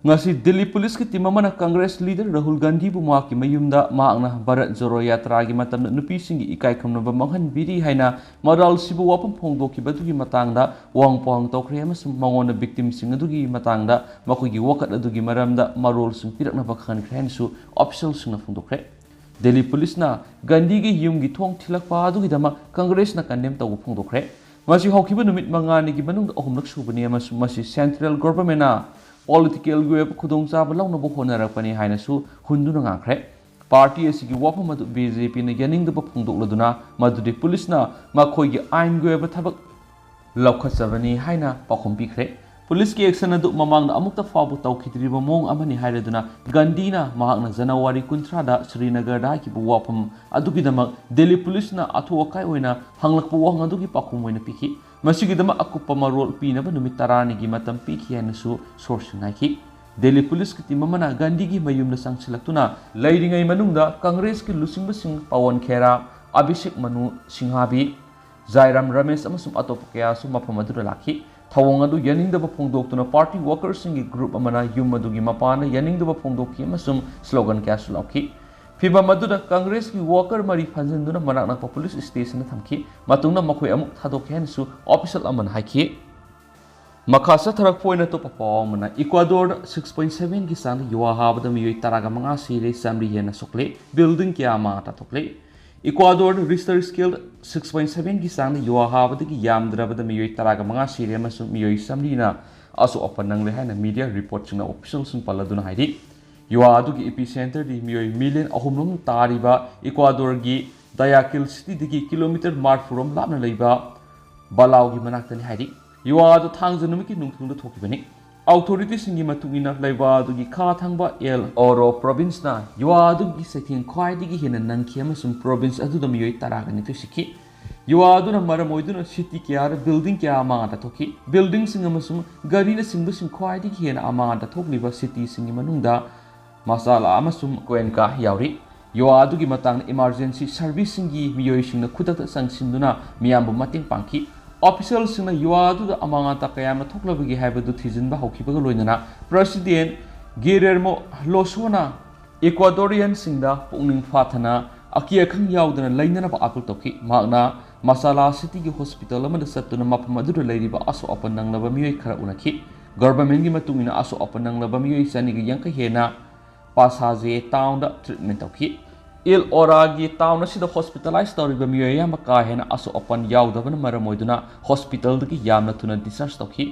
ꯉꯁꯤ ꯗꯤꯜꯂꯤ ꯄꯨꯂꯤꯁꯀꯤ ꯇꯤꯝ ꯑꯃꯅ ꯀꯪꯒ꯭ꯔꯦꯁ ꯂꯤꯗꯔ ꯔꯥꯍꯨꯜ ꯒꯥꯟꯙꯤꯕꯨ ꯃꯍꯥꯛꯀꯤ ꯃꯌꯨꯝꯗ ꯃꯍꯥꯛꯅ ꯚꯥꯔꯠ ꯖꯣꯔꯣ ꯌꯥꯇ꯭ꯔꯥꯒꯤ ꯃꯇꯝꯗ ꯅꯨꯄꯤꯁꯤꯡꯒꯤ ꯏꯀꯥꯏ ꯈꯨꯝꯅꯕ ꯃꯥꯡꯍꯟꯕꯤꯔꯤ ꯍꯥꯏꯅ ꯃꯔꯥꯜ ꯁꯤꯕ ꯋꯥꯐꯝ ꯐꯣꯡꯗꯣꯛꯈꯤꯕ ꯑꯗꯨꯒꯤ ꯃꯇꯥꯡꯗ ꯋꯥꯍꯪ ꯄꯥꯎꯍꯪ ꯇꯧꯈ꯭ꯔꯦ ꯑꯃꯁꯨꯡ ꯃꯉꯣꯟꯗ ꯚꯤꯛꯇꯤꯝꯁꯤꯡ ꯑꯗꯨꯒꯤ ꯃꯇꯥꯡꯗ ꯃꯈꯣꯏꯒꯤ ꯋꯥꯀꯠ ꯑꯗꯨꯒꯤ ꯃꯔꯝꯗ ꯃꯔꯣꯜꯁꯤꯡ ꯄꯤꯔꯛꯅꯕ ꯈꯪꯍꯟꯈ꯭ꯔꯦ ꯍꯥꯏꯅꯁꯨ ꯑꯣꯐꯤꯁꯤꯌꯦꯜꯁꯤꯡꯅ ꯐꯣꯡꯗꯣꯛꯈ꯭ꯔꯦ꯫ ꯗꯤꯜꯂꯤ ꯄꯨꯂꯤꯁꯅ ꯒꯥꯟꯙꯤꯒꯤ ꯌꯨꯝꯒꯤ ꯊꯣꯡ ꯊꯤꯜꯂꯛꯄ ꯑꯗꯨꯒꯤꯗꯃꯛ ꯀꯪꯒ꯭ꯔꯦꯁꯅ ꯀꯟꯗꯦꯝ ꯇꯧꯕ ꯐꯣꯡꯗꯣꯛꯈ꯭ꯔꯦ꯫ ꯃꯁꯤ ꯍꯧꯈꯤꯕ ꯅꯨꯃꯤꯠ ꯃꯉꯥꯅꯤꯒꯤ ꯃꯅꯨꯡꯗ ꯑꯍꯨꯝꯂꯛ ꯁꯨꯕꯅꯤ ꯑꯃꯁꯨꯡ ꯃꯁꯤ ꯁꯦꯟꯇ꯭ꯔꯦꯜ ꯒꯣꯚꯔꯟꯃꯦꯟꯠꯅ ꯄꯣꯂꯤꯇꯤꯀꯦꯜꯒꯤ ꯑꯣꯏꯕ ꯈꯨꯗꯣꯡꯆꯥꯕ ꯂꯧꯅꯕ ꯍꯣꯠꯅꯔꯛꯄꯅꯤ ꯍꯥꯏꯅꯁꯨ ꯍꯨꯟꯗꯨꯅ ꯉꯥꯡꯈ꯭ꯔꯦ꯫ ꯄꯥꯔꯇꯤ ꯑꯁꯤꯒꯤ ꯋꯥꯐꯝ ꯑꯗꯨ ꯕꯤ ꯖꯦ ꯄꯤꯅ ꯌꯥꯅꯤꯡꯗꯕ ꯐꯣꯡꯗꯣꯛꯂꯗꯨꯅ ꯃꯗꯨꯗꯤ ꯄꯨꯂꯤꯁꯅ ꯃꯈꯣꯏꯒꯤ ꯑꯥꯏꯟꯒꯤ ꯑꯣꯏꯕ ꯊꯕꯛ ꯂꯧꯈꯠꯆꯕꯅꯤ ꯍꯥꯏꯅ ꯄꯥꯎꯈꯨꯝ ꯄꯤꯈ꯭ꯔꯦ꯫ ꯄꯨꯂꯤꯁꯀꯤ ꯑꯦꯛꯁꯟ ꯑꯗꯨ ꯃꯃꯥꯡꯗ ꯑꯃꯨꯛꯇ ꯐꯥꯎꯕ ꯇꯧꯈꯤꯗ꯭ꯔꯤꯕ ꯃꯑꯣꯡ ꯑꯃꯅꯤ ꯍꯥꯏꯔꯗꯨꯅ ꯒꯥꯟꯙꯤꯅ ꯃꯍꯥꯛꯅ ꯖꯅꯋꯥꯔꯤ ꯀꯨꯟꯊ꯭ꯔꯥꯗ ꯁ꯭ꯔꯤꯅꯒꯔꯗ ꯍꯥꯏꯈꯤꯕ ꯋꯥꯐꯝ ꯑꯗꯨꯒꯤꯗꯃꯛ ꯗꯤꯜꯂꯤ ꯄꯨꯂꯤꯁꯅ ꯑꯊꯨ ꯑꯀꯥꯏ ꯑꯣꯏꯅ ꯍꯪꯂꯛꯄ ꯋꯥꯍꯪ ꯑꯗꯨꯒꯤ ꯄꯥꯎꯈꯨꯝ ꯑꯣꯏꯅ ꯄꯤꯈꯤ꯫ ꯃꯁꯤꯒꯤꯗꯃꯛ ꯑꯀꯨꯞꯄ ꯃꯔꯣꯜ ꯄꯤꯅꯕ ꯅꯨꯃꯤꯠ ꯇꯔꯥꯅꯤꯒꯤ ꯃꯇꯝ ꯄꯤꯈꯤ ꯍꯥꯏꯅꯁꯨ ꯁꯣꯔꯁꯁꯤꯡꯅ ꯍꯥꯏꯈꯤ꯫ ꯗꯤꯜꯂꯤ ꯄꯨꯂꯤꯁꯀꯤ ꯇꯤꯝ ꯑꯃꯅ ꯒꯥꯟꯙꯤꯒꯤ ꯃꯌꯨꯝꯗ ꯆꯪꯁꯤꯜꯂꯛꯇꯨꯅ ꯂꯩꯔꯤꯉꯩ ꯃꯅꯨꯡꯗ ꯀꯪꯒ꯭ꯔꯦꯁꯀꯤ ꯂꯨꯆꯤꯡꯕꯁꯤꯡ ꯄꯋꯟ ꯈꯦꯔꯥ, ꯑꯚꯤꯁꯦꯛ ꯃꯅꯨ ꯁꯤꯡꯍꯥꯚꯤ, ꯖꯥꯏꯔꯥꯝ ꯔꯃꯦꯁ ꯑꯃꯁꯨꯡ ꯑꯇꯣꯞꯄ ꯀꯌꯥꯁꯨ ꯃꯐꯝ ꯑꯗꯨꯗ ꯂꯥꯛꯈꯤ꯫ ꯊꯧꯑꯣꯡ ꯑꯗꯨ ꯌꯥꯅꯤꯡꯗꯕ ꯐꯣꯡꯗꯣꯛꯇꯨꯅ ꯄꯥꯔꯇꯤ ꯋꯥꯀꯔꯁꯤꯡꯒꯤ ꯒ꯭ꯔꯨꯞ ꯑꯃꯅ ꯌꯨꯝ ꯑꯗꯨꯒꯤ ꯃꯄꯥꯟꯗ ꯌꯥꯅꯤꯡꯗꯕ ꯐꯣꯡꯗꯣꯛꯈꯤ ꯑꯃꯁꯨꯡ ꯁ꯭ꯂꯣꯒꯟ ꯀꯌꯥꯁꯨ ꯂꯥꯎꯈꯤ꯫ ꯐꯤꯚꯝ ꯑꯗꯨꯗ ꯀꯪꯒ꯭ꯔꯦꯁꯀꯤ ꯋꯥꯀꯔ ꯃꯔꯤ ꯐꯥꯖꯤꯟꯗꯨꯅ ꯃꯅꯥꯛ ꯅꯛꯄ ꯄꯨꯂꯤꯁ ꯁ꯭ꯇꯦꯁꯟꯗ ꯊꯝꯈꯤ꯫ ꯃꯇꯨꯡꯗ ꯃꯈꯣꯏ ꯑꯃꯨꯛ ꯊꯥꯗꯣꯛꯈꯤ ꯍꯥꯏꯅꯁꯨ ꯑꯣꯐꯤꯁꯤꯌꯦꯜ ꯑꯃꯅ ꯍꯥꯏꯈꯤ꯫ ꯃꯈꯥ ꯆꯠꯊꯔꯛꯄ ꯑꯣꯏꯅ ꯑꯇꯣꯞꯄ ꯄꯥꯎ ꯑꯃꯅ, ꯏꯀ꯭ꯋꯥꯗꯣꯔꯗ ꯁꯤꯛꯁ ꯄꯣꯏꯟꯠ ꯁꯚꯦꯟꯒꯤ ꯆꯥꯡꯗ ꯌꯨꯍꯥ ꯍꯥꯕꯗ ꯃꯤꯑꯣꯏ ꯇꯔꯥꯒ ꯃꯉꯥ ꯁꯤꯔꯦ, ꯆꯥꯃꯔꯤ ꯍꯦꯟꯅ ꯁꯣꯛꯂꯦ, ꯕꯤꯜꯗꯤꯡ ꯀꯌꯥ ꯑꯃ ꯇꯥꯊꯣꯛꯂꯦ꯫ ꯏꯀ꯭ꯋꯥꯗꯣꯔꯗ ꯔꯤꯁꯇꯔ ꯁ꯭ꯀꯦꯜꯗ ꯁꯤꯛꯁ ꯄꯣꯏꯟꯠ ꯁꯚꯦꯟꯒꯤ ꯆꯥꯡꯗ ꯌꯨꯍꯥ ꯍꯥꯕꯗꯒꯤ ꯌꯥꯝꯗ꯭ꯔꯕꯗ ꯃꯤꯑꯣꯏ ꯇꯔꯥꯒ ꯃꯉꯥ ꯁꯤꯔꯦ ꯑꯃꯁꯨꯡ ꯃꯤꯑꯣꯏ ꯆꯥꯃꯔꯤꯅ ꯑꯁꯣꯛ ꯑꯄꯟ ꯅꯪꯂꯦ ꯍꯥꯏꯅ ꯃꯤꯗꯤꯌꯥ ꯔꯤꯄꯣꯔꯠꯁꯤꯡꯅ ꯑꯣꯐꯤꯁꯤꯌꯦꯜꯁꯤꯡ ꯄꯜꯂꯗꯨꯅ ꯍꯥꯏꯔꯤ꯫ ꯌꯨꯍꯥ ꯑꯗꯨꯒꯤ ꯏꯄꯤꯁꯦꯟꯇꯔꯗꯤ ꯃꯤꯑꯣꯏ ꯃꯤꯂꯤꯌꯟ ꯑꯍꯨꯝ ꯔꯣꯝ ꯇꯥꯔꯤꯕ ꯏꯀ꯭ꯋꯥꯗꯣꯔꯒꯤ ꯗꯌꯥꯀꯤꯜ ꯁꯤꯇꯤꯗꯒꯤ ꯀꯤꯂꯣꯃꯤꯇꯔ ꯃꯔꯤꯐꯨ ꯔꯣꯝ ꯂꯥꯞꯅ ꯂꯩꯕ ꯕꯂꯥꯎꯒꯤ ꯃꯅꯥꯛꯇꯅꯤ ꯍꯥꯏꯔꯤ꯫ ꯌꯨꯍꯥ ꯑꯗꯨ ꯊꯥꯡꯖ ꯅꯨꯃꯤꯠꯀꯤ ꯅꯨꯡꯊꯤꯜꯗ ꯊꯣꯛꯈꯤꯕꯅꯤ꯫ ꯑꯣꯊꯣꯔꯤꯇꯤꯁꯤꯡꯒꯤ ꯃꯇꯨꯡ ꯏꯟꯅ, ꯂꯩꯕꯥꯛ ꯑꯗꯨꯒꯤ ꯈꯥ ꯊꯪꯕ ꯑꯦꯜ ꯑꯣꯔꯣ ꯄ꯭ꯔꯣꯚꯤꯟꯁꯅ ꯌꯨꯍꯥ ꯑꯗꯨꯒꯤ ꯆꯩꯊꯦꯡ ꯈ꯭ꯋꯥꯏꯗꯒꯤ ꯍꯦꯟꯅ ꯅꯪꯈꯤ ꯑꯃꯁꯨꯡ ꯄ꯭ꯔꯣꯚꯤꯟꯁ ꯑꯗꯨꯗ ꯃꯤꯑꯣꯏ ꯇꯔꯥꯒ ꯅꯤꯊꯣꯏ ꯁꯤꯈꯤ꯫ ꯌꯨꯍꯥ ꯑꯗꯨꯅ ꯃꯔꯝ ꯑꯣꯏꯗꯨꯅ ꯁꯤꯇꯤ ꯀꯌꯥꯗ ꯕꯤꯜꯗꯤꯡ ꯀꯌꯥ ꯑꯃ ꯇꯥꯊꯣꯛꯈꯤ꯫ ꯕꯤꯜꯗꯤꯡꯁꯤꯡ ꯑꯃꯁꯨꯡ ꯒꯥꯔꯤꯅꯆꯤꯡꯕꯁꯤꯡ ꯈ꯭ꯋꯥꯏꯗꯒꯤ ꯍꯦꯟꯅ ꯑꯃꯥꯡ ꯑꯇꯥ ꯊꯣꯛꯂꯤꯕ ꯁꯤꯇꯤꯁꯤꯡꯒꯤ ꯃꯅꯨꯡꯗ ꯃꯁꯥꯂꯥ ꯑꯃꯁꯨꯡ ꯀ꯭ꯋꯦꯟꯀꯥ ꯌꯥꯎꯔꯤ꯫ ꯌꯨꯋꯥ ꯑꯗꯨꯒꯤ ꯃꯇꯥꯡꯗ emergency serviceꯁꯤꯡꯒꯤ ꯃꯤꯑꯣꯏꯁꯤꯡꯅ ꯈꯨꯗꯛꯇ ꯆꯪꯁꯤꯟꯗꯨꯅ ꯃꯤꯌꯥꯝꯕꯨ ꯃꯇꯦꯡ ꯄꯥꯡꯈꯤ꯫ Officialꯁꯤꯡꯅ ꯌꯨꯋꯥ ꯑꯗꯨꯗ ꯑꯃꯥꯡ ꯑꯇꯥ ꯀꯌꯥ ꯑꯃ ꯊꯣꯛꯂꯕꯒꯦ ꯍꯥꯏꯕꯗꯨ ꯊꯤꯖꯤꯟꯕ ꯍꯧꯈꯤꯕꯒ ꯂꯣꯏꯅꯅ President Guillermo Lozano Ecuadorianꯁꯤꯡꯗ ꯄꯨꯛꯅꯤꯡ ꯐꯥꯊꯅ ꯑꯀꯤ ꯑꯈꯪ ꯌꯥꯎꯗꯅ ꯂꯩꯅꯅꯕ appeal ꯇꯧꯈꯤ꯫ ꯃꯍꯥꯛꯅ ꯃꯁꯥꯂꯥ cityꯒꯤ hospital ꯑꯃꯗ ꯆꯠꯇꯨꯅ ꯃꯐꯝ ꯑꯗꯨꯗ ꯂꯩꯔꯤꯕ ꯑꯁꯣꯛ ꯑꯄꯟ ꯅꯪꯂꯕ ꯃꯤꯑꯣꯏ ꯈꯔ ꯎꯅꯈꯤ꯫ Governmentꯀꯤ ꯃꯇꯨꯡ ꯏꯟꯅ ꯑꯁꯣꯛ ꯑꯄꯟ ꯅꯪꯂꯕ ꯃꯤꯑꯣꯏ ꯆꯅꯤꯒ ꯌꯥꯡꯈꯩ ꯍꯦꯟꯅ Pasaje townꯗ treatment ꯇꯧꯈꯤ꯫ El Oraꯒꯤ town ꯑꯁꯤꯗ hospitalize ꯇꯧꯔꯤꯕ ꯃꯤꯑꯣꯏ ꯑꯌꯥꯝꯕ ꯀꯥ ꯍꯦꯟꯅ ꯑꯁꯣꯛ ꯑꯄꯟ ꯌꯥꯎꯗꯕꯅ ꯃꯔꯝ ꯑꯣꯏꯗꯨꯅ hospitalꯗꯒꯤ ꯌꯥꯝꯅ ꯊꯨꯅ discharge ꯇꯧꯈꯤ꯫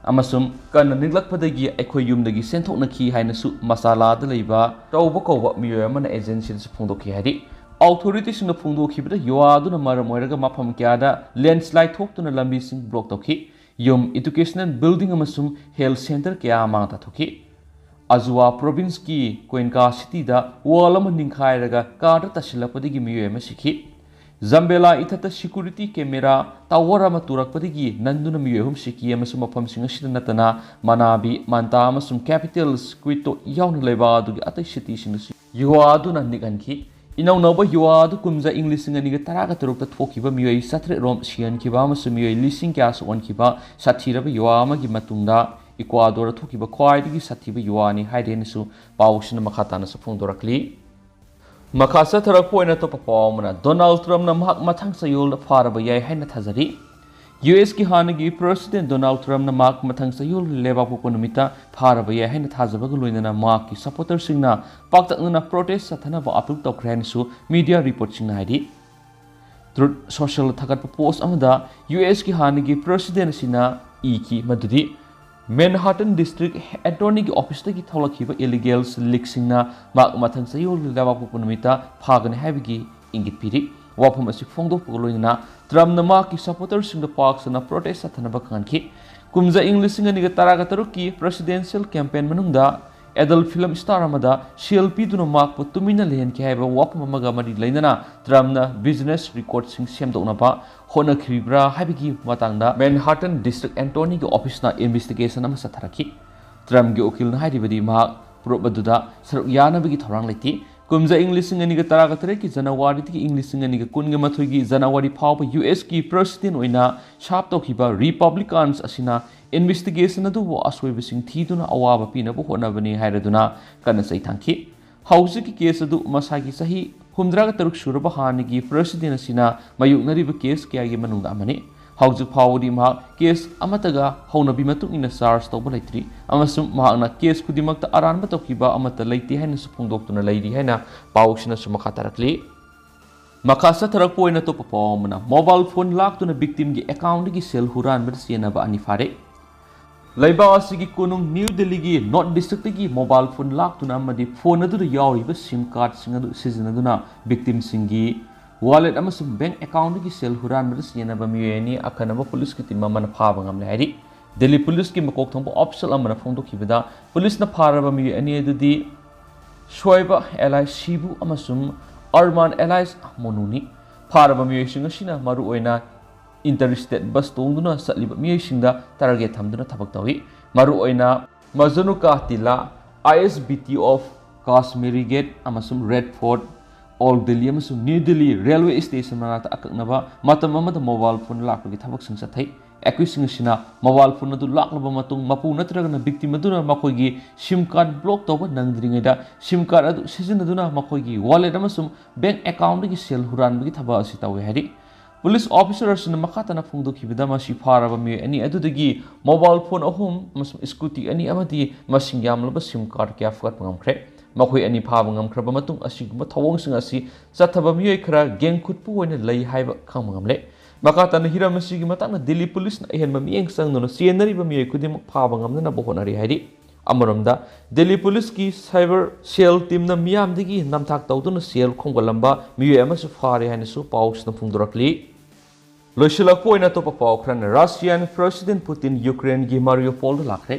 ꯑꯃꯁꯨꯡ ꯀꯟꯅ ꯅꯤꯛꯂꯛꯄꯗꯒꯤ ꯑꯩꯈꯣꯏ ꯌꯨꯝꯗꯒꯤ ꯆꯦꯟꯊꯣꯛꯅꯈꯤ ꯍꯥꯏꯅꯁꯨ ꯃꯁꯥꯂꯥꯗ ꯂꯩꯕ ꯇꯧꯕ ꯀꯧꯕ ꯃꯤꯑꯣꯏ ꯑꯃꯅ agencyꯗꯁꯨ ꯐꯣꯡꯗꯣꯛꯈꯤ꯫ ꯍꯥꯏꯗꯤ, authorityꯁꯤꯡꯅ ꯐꯣꯡꯗꯣꯛꯈꯤꯕꯗ ꯌꯨꯋꯥ ꯑꯗꯨꯅ ꯃꯔꯝ ꯑꯣꯏꯔꯒ ꯃꯐꯝ ꯀꯌꯥꯗ landslide ꯊꯣꯛꯇꯨꯅ ꯂꯝꯕꯤꯁꯤꯡ block ꯇꯧꯈꯤ꯫ ꯌꯨꯝ, educational building ꯑꯃꯁꯨꯡ health centre ꯀꯌꯥ ꯑꯃꯥꯡ ꯇꯥꯊꯣꯛꯈꯤ꯫ ꯑꯖꯨꯋꯥ provinceꯀꯤ Cuenca cityꯗ wall ꯑꯃ ꯅꯤꯡꯈꯥꯏꯔꯒ ꯀꯥꯔꯗ ꯇꯥꯁꯤꯜꯂꯛꯄꯗꯒꯤ ꯃꯤꯑꯣꯏ ꯑꯃ ꯁꯤꯈꯤ꯫ ꯖꯝꯕꯦꯂꯥ ꯏꯊꯠꯇ security camera tower ꯑꯃ ꯇꯨꯔꯛꯄꯗꯒꯤ ꯅꯟꯗꯨꯅ ꯃꯤꯑꯣꯏ ꯑꯍꯨꯝ ꯁꯤꯈꯤ ꯑꯃꯁꯨꯡ ꯃꯐꯝꯁꯤꯡ ꯑꯁꯤꯗ ꯅꯠꯇꯅ ꯃꯅꯥꯕꯤ, ꯃꯥꯟꯇꯥ ꯑꯃꯁꯨꯡ capital Quito ꯌꯥꯎꯅ ꯂꯩꯕꯥꯛ ꯑꯗꯨꯒꯤ ꯑꯇꯩ cityꯁꯤꯡꯗꯁꯨ ꯌꯨꯋꯥ ꯑꯗꯨꯅ ꯅꯤꯛꯍꯟꯈꯤ꯫ ꯏꯅꯧꯅꯧꯕ ꯌꯨꯋꯥ ꯑꯗꯨ ꯀꯨꯝꯖꯥ ꯏꯪ ꯂꯤꯁꯤꯡ ꯑꯅꯤꯒ ꯇꯔꯥꯒ ꯇꯔꯨꯛꯇ ꯊꯣꯛꯈꯤꯕ ꯃꯤꯑꯣꯏ ꯆꯥꯇ꯭ꯔꯦꯠ ꯔꯣꯝ ꯁꯤꯍꯟꯈꯤꯕ ꯑꯃꯁꯨꯡ ꯃꯤꯑꯣꯏ ꯂꯤꯁꯤꯡ ꯀꯌꯥ ꯁꯣꯛꯍꯟꯈꯤꯕ ꯁꯥꯊꯤꯔꯕ ꯌꯨꯋꯥ ꯑꯃꯒꯤ ꯃꯇꯨꯡꯗ ꯏꯀ꯭ꯋꯥꯗꯣꯔꯗ ꯊꯣꯛꯈꯤꯕ ꯈ꯭ꯋꯥꯏꯗꯒꯤ ꯁꯥꯊꯤꯕ ꯌꯨꯋꯥꯅꯤ ꯍꯥꯏꯔꯦꯅꯁꯨ ꯄꯥꯎꯁꯤꯅ ꯃꯈꯥ ꯇꯥꯅꯁꯨ ꯐꯣꯡꯗꯣꯔꯛꯂꯤ꯫ ꯃꯈꯥ ꯆꯠꯊꯔꯛꯄ ꯑꯣꯏꯅ ꯑꯇꯣꯞꯄ ꯄꯥꯎ ꯑꯃꯅ, ꯗꯣꯅꯥꯜꯗ ꯇ꯭ꯔꯝꯞꯅ ꯃꯍꯥꯛ ꯃꯊꯪ ꯆꯌꯣꯜꯗ ꯐꯥꯔꯕ ꯌꯥꯏ ꯍꯥꯏꯅ ꯊꯥꯖꯔꯤ꯫ ꯌꯨ ꯑꯦꯁꯀꯤ ꯍꯥꯟꯅꯒꯤ President ꯗꯣꯅꯥꯜꯗ ꯇ꯭ꯔꯝꯞꯅ ꯃꯍꯥꯛ ꯃꯊꯪ ꯆꯌꯣꯜꯒꯤ ꯂꯩꯕꯥꯛꯄꯣꯛꯄ ꯅꯨꯃꯤꯠꯇ ꯐꯥꯔꯕ ꯌꯥꯏ ꯍꯥꯏꯅ ꯊꯥꯖꯕꯒ ꯂꯣꯏꯅꯅ ꯃꯍꯥꯛꯀꯤ supporterꯁꯤꯡꯅ ꯄꯥꯛꯇꯛꯅꯅ protest ꯆꯠꯊꯅꯕ appeal ꯇꯧꯈ꯭ꯔꯦ ꯍꯥꯏꯅꯁꯨ media reportꯁꯤꯡꯅ ꯍꯥꯏꯔꯤ꯫ Truth Socialꯗ ꯊꯥꯒꯠꯄ post ꯑꯃꯗ ꯌꯨ ꯑꯦꯁꯀꯤ ꯍꯥꯟꯅꯒꯤ President ꯑꯁꯤꯅ ꯏꯈꯤ ꯃꯗꯨꯗꯤ, Manhattan District Attorneyꯒꯤ officeꯇꯒꯤ ꯊꯣꯛꯂꯛꯈꯤꯕ illegal leakꯁꯤꯡꯅ ꯃꯍꯥꯛ ꯃꯊꯪ ꯆꯌꯣꯜꯒꯤ ꯂꯩꯕꯥꯛꯄꯣꯛꯄ ꯅꯨꯃꯤꯠꯇ ꯐꯥꯒꯅꯤ ꯍꯥꯏꯕꯒꯤ ꯏꯪꯒꯤꯠ ꯄꯤꯔꯤ꯫ ꯋꯥꯐꯝ ꯑꯁꯤ ꯐꯣꯡꯗꯣꯛꯄꯒ ꯂꯣꯏꯅꯅ ꯇ꯭ꯔꯝꯞꯅ ꯃꯍꯥꯛꯀꯤ supporterꯁꯤꯡꯗ ꯄꯥꯛ ꯁꯟꯅ protest ꯆꯠꯊꯅꯕ ꯈꯪꯍꯟꯈꯤ꯫ ꯀꯨꯝꯖꯥ ꯏꯪ ꯂꯤꯁꯤꯡ ꯑꯅꯤꯒ ꯇꯔꯥꯒ ꯇꯔꯨꯛꯀꯤ presidential campaign ꯃꯅꯨꯡꯗ adult film star ꯑꯃꯗ ꯁꯦꯜ ꯄꯤꯗꯨꯅ ꯃꯍꯥꯛꯄꯨ ꯇꯨꯃꯤꯟꯅ ꯂꯩꯍꯟꯈꯤ ꯍꯥꯏꯕ ꯋꯥꯐꯝ ꯑꯃꯒ ꯃꯔꯤ ꯂꯩꯅꯅ ꯇ꯭ꯔꯝꯞꯅ business recordꯁꯤꯡ ꯁꯦꯝꯗꯣꯛꯅꯕ ꯍꯣꯠꯅꯈꯤꯕ꯭ꯔꯥ ꯍꯥꯏꯕꯒꯤ ꯃꯇꯥꯡꯗ Manhattan District Attorneyꯒꯤ officeꯅ investigation ꯑꯃ ꯆꯠꯊꯔꯛꯈꯤ꯫ ꯇ꯭ꯔꯝꯞꯀꯤ ꯎꯀꯤꯜꯅ ꯍꯥꯏꯔꯤꯕꯗꯤ ꯃꯍꯥꯛ proof ꯑꯗꯨꯗ ꯁꯔꯨꯛ ꯌꯥꯅꯕꯒꯤ ꯊꯧꯔꯥꯡ ꯂꯩꯇꯦ꯫ ꯀꯨꯝꯖꯥ ꯏꯪ ꯂꯤꯁꯤꯡ ꯑꯅꯤꯒ ꯇꯔꯥꯒ ꯇꯔꯦꯠꯀꯤ ꯖꯅꯋꯥꯔꯤꯗꯒꯤ ꯏꯪ ꯂꯤꯁꯤꯡ ꯑꯅꯤꯒ ꯀꯨꯟꯒ ꯃꯥꯊꯣꯏꯒꯤ ꯖꯅꯋꯥꯔꯤ ꯐꯥꯎꯕ ꯌꯨ ꯑꯦꯁꯀꯤ ꯄ꯭ꯔꯦꯁꯤꯗꯦꯟ ꯑꯣꯏꯅ ꯁꯥꯞ ꯇꯧꯈꯤꯕ ꯔꯤꯄꯕ꯭ꯂꯤꯀꯥꯟꯁ ꯑꯁꯤꯅ ꯏꯟꯚꯦꯁꯇꯤꯒꯦꯁꯟ ꯑꯗꯨꯕꯨ ꯑꯁꯣꯏꯕꯁꯤꯡ ꯊꯤꯗꯨꯅ ꯑꯋꯥꯕ ꯄꯤꯅꯕ ꯍꯣꯠꯅꯕꯅꯤ ꯍꯥꯏꯔꯗꯨꯅ ꯀꯟꯅ ꯆꯩꯊꯥꯡꯈꯤ꯫ ꯍꯧꯖꯤꯛꯀꯤ ꯀꯦꯁ ꯑꯗꯨ ꯃꯁꯥꯒꯤ ꯆꯍꯤ ꯍꯨꯝꯗ꯭ꯔꯥꯒ ꯇꯔꯨꯛ ꯁꯨꯔꯕ ꯍꯥꯟꯅꯒꯤ ꯄ꯭ꯔꯦꯁꯤꯗꯦꯟ ꯑꯁꯤꯅ ꯃꯥꯌꯣꯛꯅꯔꯤꯕ ꯀꯦꯁ ꯀꯌꯥꯒꯤ ꯃꯅꯨꯡꯗ ꯑꯃꯅꯤ꯫ ꯍꯧꯖꯤꯛ ꯐꯥꯎꯕꯗꯤ ꯃꯍꯥꯛ ꯀꯦꯁ ꯑꯃꯠꯇꯒ ꯍꯧꯅꯕꯤ ꯃꯇꯨꯡ ꯏꯟꯅ ꯆꯥꯔꯖ ꯇꯧꯕ ꯂꯩꯇ꯭ꯔꯤ ꯑꯃꯁꯨꯡ ꯃꯍꯥꯛꯅ ꯀꯦꯁ ꯈꯨꯗꯤꯡꯃꯛꯇ ꯑꯔꯥꯟꯕ ꯇꯧꯈꯤꯕ ꯑꯃꯠꯇ ꯂꯩꯇꯦ ꯍꯥꯏꯅꯁꯨ ꯐꯣꯡꯗꯣꯛꯇꯨꯅ ꯂꯩꯔꯤ ꯍꯥꯏꯅ ꯄꯥꯎꯁꯤꯅꯁꯨ ꯃꯈꯥ ꯇꯥꯔꯛꯂꯤ꯫ ꯃꯈꯥ ꯆꯠꯊꯔꯛꯄ ꯑꯣꯏꯅ ꯑꯇꯣꯞꯄ ꯄꯥꯎ ꯑꯃꯅ, ꯃꯣꯕꯥꯏꯜ ꯐꯣꯟ ꯂꯥꯛꯇꯨꯅ ꯚꯤꯛꯇꯤꯝꯒꯤ ꯑꯦꯀꯥꯎꯟꯗꯒꯤ ꯁꯦꯜ ꯍꯨꯔꯥꯟꯕꯗ ꯆꯦꯟꯅꯕ ꯑꯅꯤ ꯐꯥꯔꯦ꯫ ꯂꯩꯕꯥꯛ ꯑꯁꯤꯒꯤ ꯀꯣꯅꯨꯡ ꯅ꯭ꯌꯨ ꯗꯤꯜꯂꯤꯒꯤ ꯅꯣꯔꯠ ꯗꯤꯁꯇ꯭ꯔꯤꯛꯇꯒꯤ ꯃꯣꯕꯥꯏꯜ ꯐꯣꯟ ꯂꯥꯛꯇꯨꯅ ꯑꯃꯗꯤ ꯐꯣꯟ ꯑꯗꯨꯗ ꯌꯥꯎꯔꯤꯕ ꯁꯤꯝ ꯀꯥꯔꯗꯁꯤꯡ ꯑꯗꯨ ꯁꯤꯖꯤꯟꯅꯗꯨꯅ ꯚꯤꯛꯇꯤꯝꯁꯤꯡꯒꯤ ꯋꯥꯂꯦꯠ ꯑꯃꯁꯨꯡ ꯕꯦꯡꯛ ꯑꯦꯀꯥꯎꯟꯗꯒꯤ ꯁꯦꯜ ꯍꯨꯔꯥꯟꯕꯗ ꯆꯦꯟꯅꯕ ꯃꯤꯑꯣꯏ ꯑꯅꯤ ꯑꯈꯟꯅꯕ ꯄꯨꯂꯤꯁꯀꯤ ꯇꯤꯝ ꯑꯃꯅ ꯐꯥꯕ ꯉꯝꯂꯦ ꯍꯥꯏꯔꯤ꯫ ꯗꯤꯜꯂꯤ ꯄꯨꯂꯤꯁꯀꯤ ꯃꯀꯣꯛ ꯊꯣꯡꯕ ꯑꯣꯐꯤꯁꯦꯜ ꯑꯃꯅ ꯐꯣꯡꯗꯣꯛꯈꯤꯕꯗ, ꯄꯨꯂꯤꯁꯅ ꯐꯥꯔꯕ ꯃꯤꯑꯣꯏ ꯑꯅꯤ ꯑꯗꯨꯗꯤ ꯁꯣꯏꯕ ꯑꯦꯂꯥꯏꯁ ꯁꯤꯕꯨ ꯑꯃꯁꯨꯡ ꯑꯔꯃꯥꯟ ꯑꯦꯂꯥꯏꯁ ꯃꯣꯅꯨꯅꯤ꯫ ꯐꯥꯔꯕ ꯃꯤꯑꯣꯏꯁꯤꯡ ꯑꯁꯤꯅ ꯃꯔꯨꯑꯣꯏꯅ ꯏꯟꯇꯔ ꯁ꯭ꯇꯦꯠ ꯕꯁ ꯇꯣꯡꯗꯨꯅ ꯆꯠꯂꯤꯕ ꯃꯤꯑꯣꯏꯁꯤꯡꯗ ꯇꯥꯔꯒꯦꯠ ꯊꯝꯗꯨꯅ ꯊꯕꯛ ꯇꯧꯏ꯫ ꯃꯔꯨꯑꯣꯏꯅ Majnu ka Tila, I S B T of Kashmiri gate ꯑꯃꯁꯨꯡ ꯔꯦꯗ ꯐꯣꯔꯠ, ꯑꯣꯜ ꯗꯤꯜꯂꯤ ꯑꯃꯁꯨꯡ ꯅ꯭ꯌꯨ ꯗꯤꯜꯂꯤ ꯔꯦꯜꯋꯦ ꯁ꯭ꯇꯦꯁꯟ ꯃꯅꯥꯛꯇ ꯑꯀꯛꯅꯕ ꯃꯇꯝ ꯑꯃꯗ ꯃꯣꯕꯥꯏꯜ ꯐꯣꯟ ꯂꯥꯛꯄꯒꯤ ꯊꯕꯛꯁꯤꯡ ꯆꯠꯊꯩ꯫ ꯑꯦꯀ꯭ꯌꯨꯁꯁꯤꯡ ꯑꯁꯤꯅ ꯃꯣꯕꯥꯏꯜ ꯐꯣꯟ ꯑꯗꯨ ꯂꯥꯛꯂꯕ ꯃꯇꯨꯡ, ꯃꯄꯨ ꯅꯠꯇ꯭ꯔꯒꯅ ꯚꯤꯛꯇꯤꯝ ꯑꯗꯨꯅ ꯃꯈꯣꯏꯒꯤ ꯁꯤꯝ ꯀꯥꯔꯗ ꯕ꯭ꯂꯣꯛ ꯇꯧꯕ ꯅꯪꯗ꯭ꯔꯤꯉꯩꯗ ꯁꯤꯝ ꯀꯥꯔꯗ ꯑꯗꯨ ꯁꯤꯖꯤꯟꯅꯗꯨꯅ ꯃꯈꯣꯏꯒꯤ ꯋꯥꯂꯦꯠ ꯑꯃꯁꯨꯡ ꯕꯦꯡꯛ ꯑꯦꯀꯥꯎꯟꯗꯒꯤ ꯁꯦꯜ ꯍꯨꯔꯥꯟꯕꯒꯤ ꯊꯕꯛ ꯑꯁꯤ ꯇꯧꯏ ꯍꯥꯏꯔꯤ꯫ ꯄꯨꯂꯤꯁ ꯑꯣꯐꯤꯁꯔ ꯑꯁꯤꯅ ꯃꯈꯥ ꯇꯥꯅ ꯐꯣꯡꯗꯣꯛꯈꯤꯕꯗ, ꯃꯁꯤ ꯐꯥꯔꯕ ꯃꯤꯑꯣꯏ ꯑꯅꯤ ꯑꯗꯨꯗꯒꯤ ꯃꯣꯕꯥꯏꯜ ꯐꯣꯟ ꯑꯍꯨꯝ ꯑꯃꯁꯨꯡ ꯁ꯭ꯀꯨꯇꯤ ꯑꯅꯤ ꯑꯃꯗꯤ ꯃꯁꯤꯡ ꯌꯥꯝꯂꯕ ꯁꯤꯝ ꯀꯥꯔꯗ ꯀꯌꯥ ꯐꯒꯠꯄ ꯉꯝꯈ꯭ꯔꯦ꯫ ꯃꯈꯣꯏ ꯑꯅꯤ ꯐꯥꯕ ꯉꯝꯈ꯭ꯔꯕ ꯃꯇꯨꯡ, ꯑꯁꯤꯒꯨꯝꯕ ꯊꯧꯑꯣꯡꯁꯤꯡ ꯑꯁꯤ ꯆꯠꯊꯕ ꯃꯤꯑꯣꯏ ꯈꯔ ꯒꯦꯡ ꯈꯨꯠꯄꯨ ꯑꯣꯏꯅ ꯂꯩ ꯍꯥꯏꯕ ꯈꯪꯕ ꯉꯝꯂꯦ꯫ ꯃꯈꯥ ꯇꯥꯅ ꯍꯤꯔꯝ ꯑꯁꯤꯒꯤ ꯃꯇꯥꯡꯗ ꯗꯤꯜꯂꯤ ꯄꯨꯂꯤꯁꯅ ꯑꯍꯦꯟꯕ ꯃꯤꯠꯌꯦꯡ ꯆꯪꯗꯨꯅ ꯆꯦꯟꯅꯔꯤꯕ ꯃꯤꯑꯣꯏ ꯈꯨꯗꯤꯡꯃꯛ ꯐꯥꯕ ꯉꯝꯅꯅꯕ ꯍꯣꯠꯅꯔꯤ ꯍꯥꯏꯔꯤ꯫ ꯑꯃꯔꯣꯝꯗ, ꯗꯤꯜꯂꯤ ꯄꯨꯂꯤꯁꯀꯤ ꯁꯥꯏꯕꯔ ꯁꯦꯜ ꯇꯤꯝꯅ ꯃꯤꯌꯥꯝꯗꯒꯤ ꯅꯝꯊꯥꯛ ꯇꯧꯗꯨꯅ ꯁꯦꯜ ꯈꯣꯝꯒꯠꯂꯝꯕ ꯃꯤꯑꯣꯏ ꯑꯃꯁꯨ ꯐꯥꯔꯦ ꯍꯥꯏꯅꯁꯨ ꯄꯥꯎꯁꯤꯅ ꯐꯣꯡꯗꯣꯔꯛꯂꯤ꯫ ꯂꯣꯏꯁꯤꯜꯂꯛꯄ ꯑꯣꯏꯅ ꯑꯇꯣꯞꯄ ꯄꯥꯎ ꯈꯔꯅ, ꯔꯁꯤꯌꯥꯟ ꯄ꯭ꯔꯦꯁꯤꯗꯦꯟ ꯄꯨꯇꯤꯟ ꯌꯨꯀ꯭ꯔꯦꯟꯒꯤ ꯃꯥꯔꯤꯌꯨꯄꯣꯜꯗ ꯂꯥꯛꯈ꯭ꯔꯦ꯫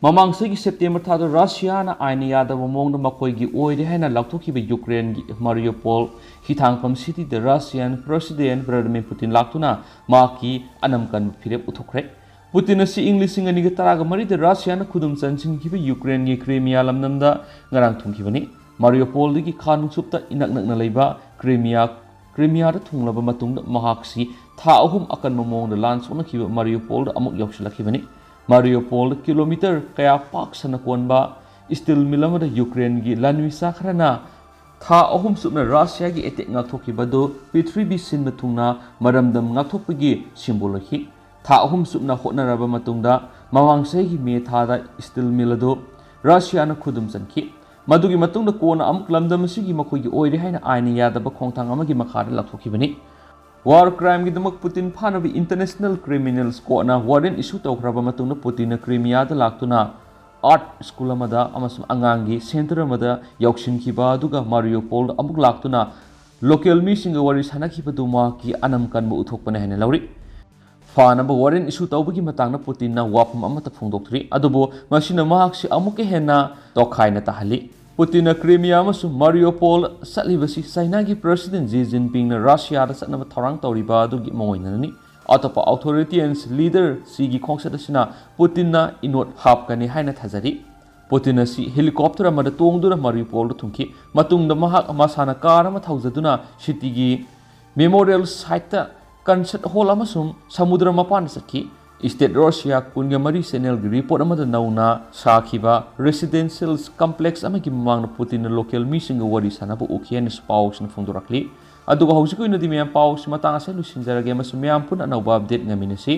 ꯃꯃꯥꯡ ꯆꯍꯤꯒꯤ ꯁꯦꯞꯇꯦꯝꯕꯔ ꯊꯥꯗ ꯔꯁꯤꯌꯥꯅ ꯑꯥꯏꯟꯅ ꯌꯥꯗꯕ ꯃꯑꯣꯡꯗ ꯃꯈꯣꯏꯒꯤ ꯑꯣꯏꯔꯦ ꯍꯥꯏꯅ ꯂꯥꯎꯊꯣꯛꯈꯤꯕ ꯌꯨꯀ꯭ꯔꯦꯟꯒꯤ ꯃꯥꯔꯤꯌꯨꯄꯣꯜ ꯍꯤꯊꯥꯡꯐꯝ ꯁꯤꯇꯤꯗ ꯔꯁꯤꯌꯥꯟ ꯄ꯭ꯔꯦꯁꯤꯗꯦꯟ ꯚ꯭ꯂꯥꯗꯤꯃꯤꯔ ꯄꯨꯇꯤꯟ ꯂꯥꯛꯇꯨꯅ ꯃꯍꯥꯛꯀꯤ ꯑꯅꯝ ꯀꯟꯕ ꯐꯤꯔꯦꯞ ꯎꯠꯊꯣꯛꯈ꯭ꯔꯦ꯫ ꯄꯨꯇꯤꯟ ꯑꯁꯤ ꯏꯪ ꯂꯤꯁꯤꯡ ꯑꯅꯤꯒ ꯇꯔꯥꯒ ꯃꯔꯤꯗ ꯔꯁꯤꯌꯥꯅ ꯈꯨꯗꯨꯝ ꯆꯟꯁꯤꯟꯈꯤꯕ ꯌꯨꯀ꯭ꯔꯦꯟꯒꯤ ꯀ꯭ꯔꯤꯃꯤꯌꯥ ꯂꯝꯗꯝꯗ ꯉꯔꯥꯡ ꯊꯨꯡꯈꯤꯕꯅꯤ꯫ ꯃꯥꯔꯤꯌꯣꯄꯣꯜꯗꯒꯤ ꯈꯥ ꯅꯣꯡꯆꯨꯞꯇ ꯏꯅꯛ ꯅꯛꯅ ꯂꯩꯕ ꯀ꯭ꯔꯤꯃꯤꯌꯥ, ꯀ꯭ꯔꯤꯃꯤꯌꯥꯗ ꯊꯨꯡꯂꯕ ꯃꯇꯨꯡꯗ ꯃꯍꯥꯛꯁꯤ ꯊꯥ ꯑꯍꯨꯝ ꯑꯀꯟꯕ ꯃꯑꯣꯡꯗ ꯂꯥꯟ ꯁꯣꯛꯅꯈꯤꯕ ꯃꯥꯔꯤꯌꯣꯄꯣꯜꯗ ꯑꯃꯨꯛ ꯌꯧꯁꯤꯜꯂꯛꯈꯤꯕꯅꯤ꯫ ꯃꯥꯔꯤꯌꯣꯄꯣꯜꯗ ꯀꯤꯂꯣꯃꯤꯇꯔ ꯀꯌꯥ ꯄꯥꯛ ꯁꯟꯅ ꯀꯣꯟꯕ ꯁ꯭ꯇꯤꯜ ꯃꯤꯜ ꯑꯃꯗ ꯌꯨꯀ꯭ꯔꯦꯟꯒꯤ ꯂꯥꯟꯃꯤꯁꯥ ꯈꯔꯅ ꯊꯥ ꯑꯍꯨꯝ ꯆꯨꯞꯅ ꯔꯁꯤꯌꯥꯒꯤ ꯑꯦꯇꯦꯛ ꯉꯥꯛꯊꯣꯛꯈꯤꯕ ꯑꯗꯨ ꯄ꯭ꯔꯤꯊꯤꯕꯤ ꯁꯤꯟꯕ ꯊꯨꯡꯅ ꯃꯔꯝꯗꯝ ꯉꯥꯛꯊꯣꯛꯄꯒꯤ ꯁꯤꯝꯕꯣꯜ ꯑꯣꯏꯈꯤ꯫ ꯊꯥ ꯑꯍꯨꯝ ꯆꯨꯞꯅ ꯍꯣꯠꯅꯔꯕ ꯃꯇꯨꯡꯗ ꯃꯃꯥꯡ ꯆꯍꯤꯒꯤ ꯃꯦ ꯊꯥꯗ ꯁ꯭ꯇꯤꯜ ꯃꯤꯜ ꯑꯗꯨ ꯔꯁꯤꯌꯥꯅ ꯈꯨꯗꯨꯝ ꯆꯟꯈꯤ꯫ ꯃꯗꯨꯒꯤ ꯃꯇꯨꯡꯗ ꯀꯣꯟꯅ ꯑꯃꯨꯛ ꯂꯝꯗꯝ ꯑꯁꯤꯒꯤ ꯃꯈꯣꯏꯒꯤ ꯑꯣꯏꯔꯦ ꯍꯥꯏꯅ ꯑꯥꯏꯟꯅ ꯌꯥꯗꯕ ꯈꯣꯡꯊꯥꯡ ꯑꯃꯒꯤ ꯃꯈꯥꯗ ꯂꯥꯎꯊꯣꯛꯈꯤꯕꯅꯤ꯫ ꯋꯥꯔ ꯀ꯭ꯔꯥꯏꯝꯒꯤꯗꯃꯛ ꯄꯨꯇꯤꯟ ꯐꯥꯅꯕ ꯏꯟꯇꯔꯅꯦꯁꯅꯦꯜ ꯀ꯭ꯔꯤꯃꯤꯅꯦꯜꯁ ꯀꯣꯔꯠꯅ ꯋꯥꯔꯦꯟ ꯏꯁꯨ ꯇꯧꯈ꯭ꯔꯕ ꯃꯇꯨꯡꯗ ꯄꯨꯇꯤꯟꯅ ꯀ꯭ꯔꯤꯃꯤꯌꯥꯗ ꯂꯥꯛꯇꯨꯅ ꯑꯥꯔꯠ ꯁ꯭ꯀꯨꯜ ꯑꯃꯗ ꯑꯃꯁꯨꯡ ꯑꯉꯥꯡꯒꯤ ꯁꯦꯟꯇꯔ ꯑꯃꯗ ꯌꯥꯎꯁꯤꯟꯈꯤꯕ ꯑꯗꯨꯒ ꯃꯥꯔꯤꯌꯣꯄꯣꯜꯗ ꯑꯃꯨꯛ ꯂꯥꯛꯇꯨꯅ ꯂꯣꯀꯦꯜ ꯃꯤꯁꯤꯡꯒ ꯋꯥꯔꯤ ꯁꯥꯟꯅꯈꯤꯕꯗꯨ ꯃꯍꯥꯛꯀꯤ ꯑꯅꯝ ꯀꯟꯕ ꯎꯠꯊꯣꯛꯄꯅꯤ ꯍꯥꯏꯅ ꯂꯧꯔꯤ꯫ ꯐꯥꯅꯕ ꯋꯥꯔꯦꯟ ꯏꯁꯨ ꯇꯧꯕꯒꯤ ꯃꯇꯥꯡꯗ ꯄꯨꯇꯤꯟꯅ ꯋꯥꯐꯝ ꯑꯃꯠꯇ ꯐꯣꯡꯗꯣꯛꯇ꯭ꯔꯤ, ꯑꯗꯨꯕꯨ ꯃꯁꯤꯅ ꯃꯍꯥꯛꯁꯤ ꯑꯃꯨꯛꯀ ꯍꯦꯟꯅ ꯇꯣꯈꯥꯏꯅ ꯇꯥꯍꯜꯂꯤ꯫ ꯄꯨꯇꯤꯟꯅ ꯀ꯭ꯔꯤꯃꯤꯌꯥ ꯑꯃꯁꯨꯡ ꯃꯥꯔꯤꯌꯣꯄꯣꯜ ꯆꯠꯂꯤꯕꯁꯤ ꯆꯥꯏꯅꯥꯒꯤ ꯄ꯭ꯔꯁꯤꯗꯦꯟ ꯖꯤ ꯖꯤꯟꯄꯤꯡꯅ ꯔꯁꯤꯌꯥꯗ ꯆꯠꯅꯕ ꯊꯧꯔꯥꯡ ꯇꯧꯔꯤꯕ ꯑꯗꯨꯒꯤ ꯃꯑꯣꯡ ꯑꯣꯏꯅꯅꯤ꯫ ꯑꯇꯣꯞꯄ ꯑꯣꯊꯣꯔꯤꯇꯦꯔꯤꯌꯟ ꯂꯤꯗꯔ ꯁꯤꯒꯤ ꯈꯣꯡꯆꯠ ꯑꯁꯤꯅ ꯄꯨꯇꯤꯟꯅ ꯏꯅꯣꯠ ꯍꯥꯞꯀꯅꯤ ꯍꯥꯏꯅ ꯊꯥꯖꯔꯤ꯫ ꯄꯨꯇꯤꯟ ꯑꯁꯤ ꯍꯦꯂꯤꯀꯣꯞꯇꯔ ꯑꯃꯗ ꯇꯣꯡꯗꯨꯅ ꯃꯥꯔꯤꯌꯨꯄꯣꯜꯗ ꯊꯨꯡꯈꯤ꯫ ꯃꯇꯨꯡꯗ ꯃꯍꯥꯛ ꯃꯁꯥꯅ ꯀꯥꯔ ꯑꯃ ꯊꯧꯖꯗꯨꯅ ꯁꯤꯇꯤꯒꯤ ꯃꯦꯃꯣꯔꯤꯌꯦꯜ ꯁꯥꯏꯠꯇ, ꯀꯟꯁꯔꯠ ꯍꯣꯜ ꯑꯃꯁꯨꯡ ꯁꯃꯨꯗ꯭ꯔ ꯃꯄꯥꯟꯗ ꯆꯠꯈꯤ꯫ ꯁ꯭ꯇꯦꯠ ꯔꯁꯤꯌꯥ ꯀꯨꯟꯒ ꯃꯔꯤ ꯆꯦꯅꯦꯜꯒꯤ ꯔꯤꯄꯣꯔꯠ ꯑꯃꯗ ꯅꯧꯅ ꯁꯥꯈꯤꯕ ꯔꯦꯁꯤꯗꯦꯟꯁꯤꯌꯦꯜ ꯀꯝꯄ꯭ꯂꯦꯛꯁ ꯑꯃꯒꯤ ꯃꯃꯥꯡꯗ ꯄꯨꯇꯤꯟꯅ ꯂꯣꯀꯦꯜ ꯃꯤꯁꯤꯡꯒ ꯋꯥꯔꯤ ꯁꯥꯟꯅꯕ ꯎꯈꯤ ꯍꯥꯏꯅꯁꯨ ꯄꯥꯎꯁꯤꯡꯅ ꯐꯣꯡꯗꯣꯔꯛꯂꯤ꯫ ꯑꯗꯨꯒ ꯍꯧꯖꯤꯛꯀꯤ ꯑꯣꯏꯅꯗꯤ ꯃꯌꯥꯝ ꯄꯥꯎꯁꯤ ꯃꯇꯥꯡ ꯑꯁꯤꯗ ꯂꯣꯏꯁꯤꯟꯖꯔꯒꯦ ꯑꯃꯁꯨꯡ ꯃꯌꯥꯝ ꯄꯨꯟꯅ ꯑꯅꯧꯕ ꯑꯞꯗꯦꯠ ꯉꯥꯏꯃꯤꯟꯅꯁꯤ꯫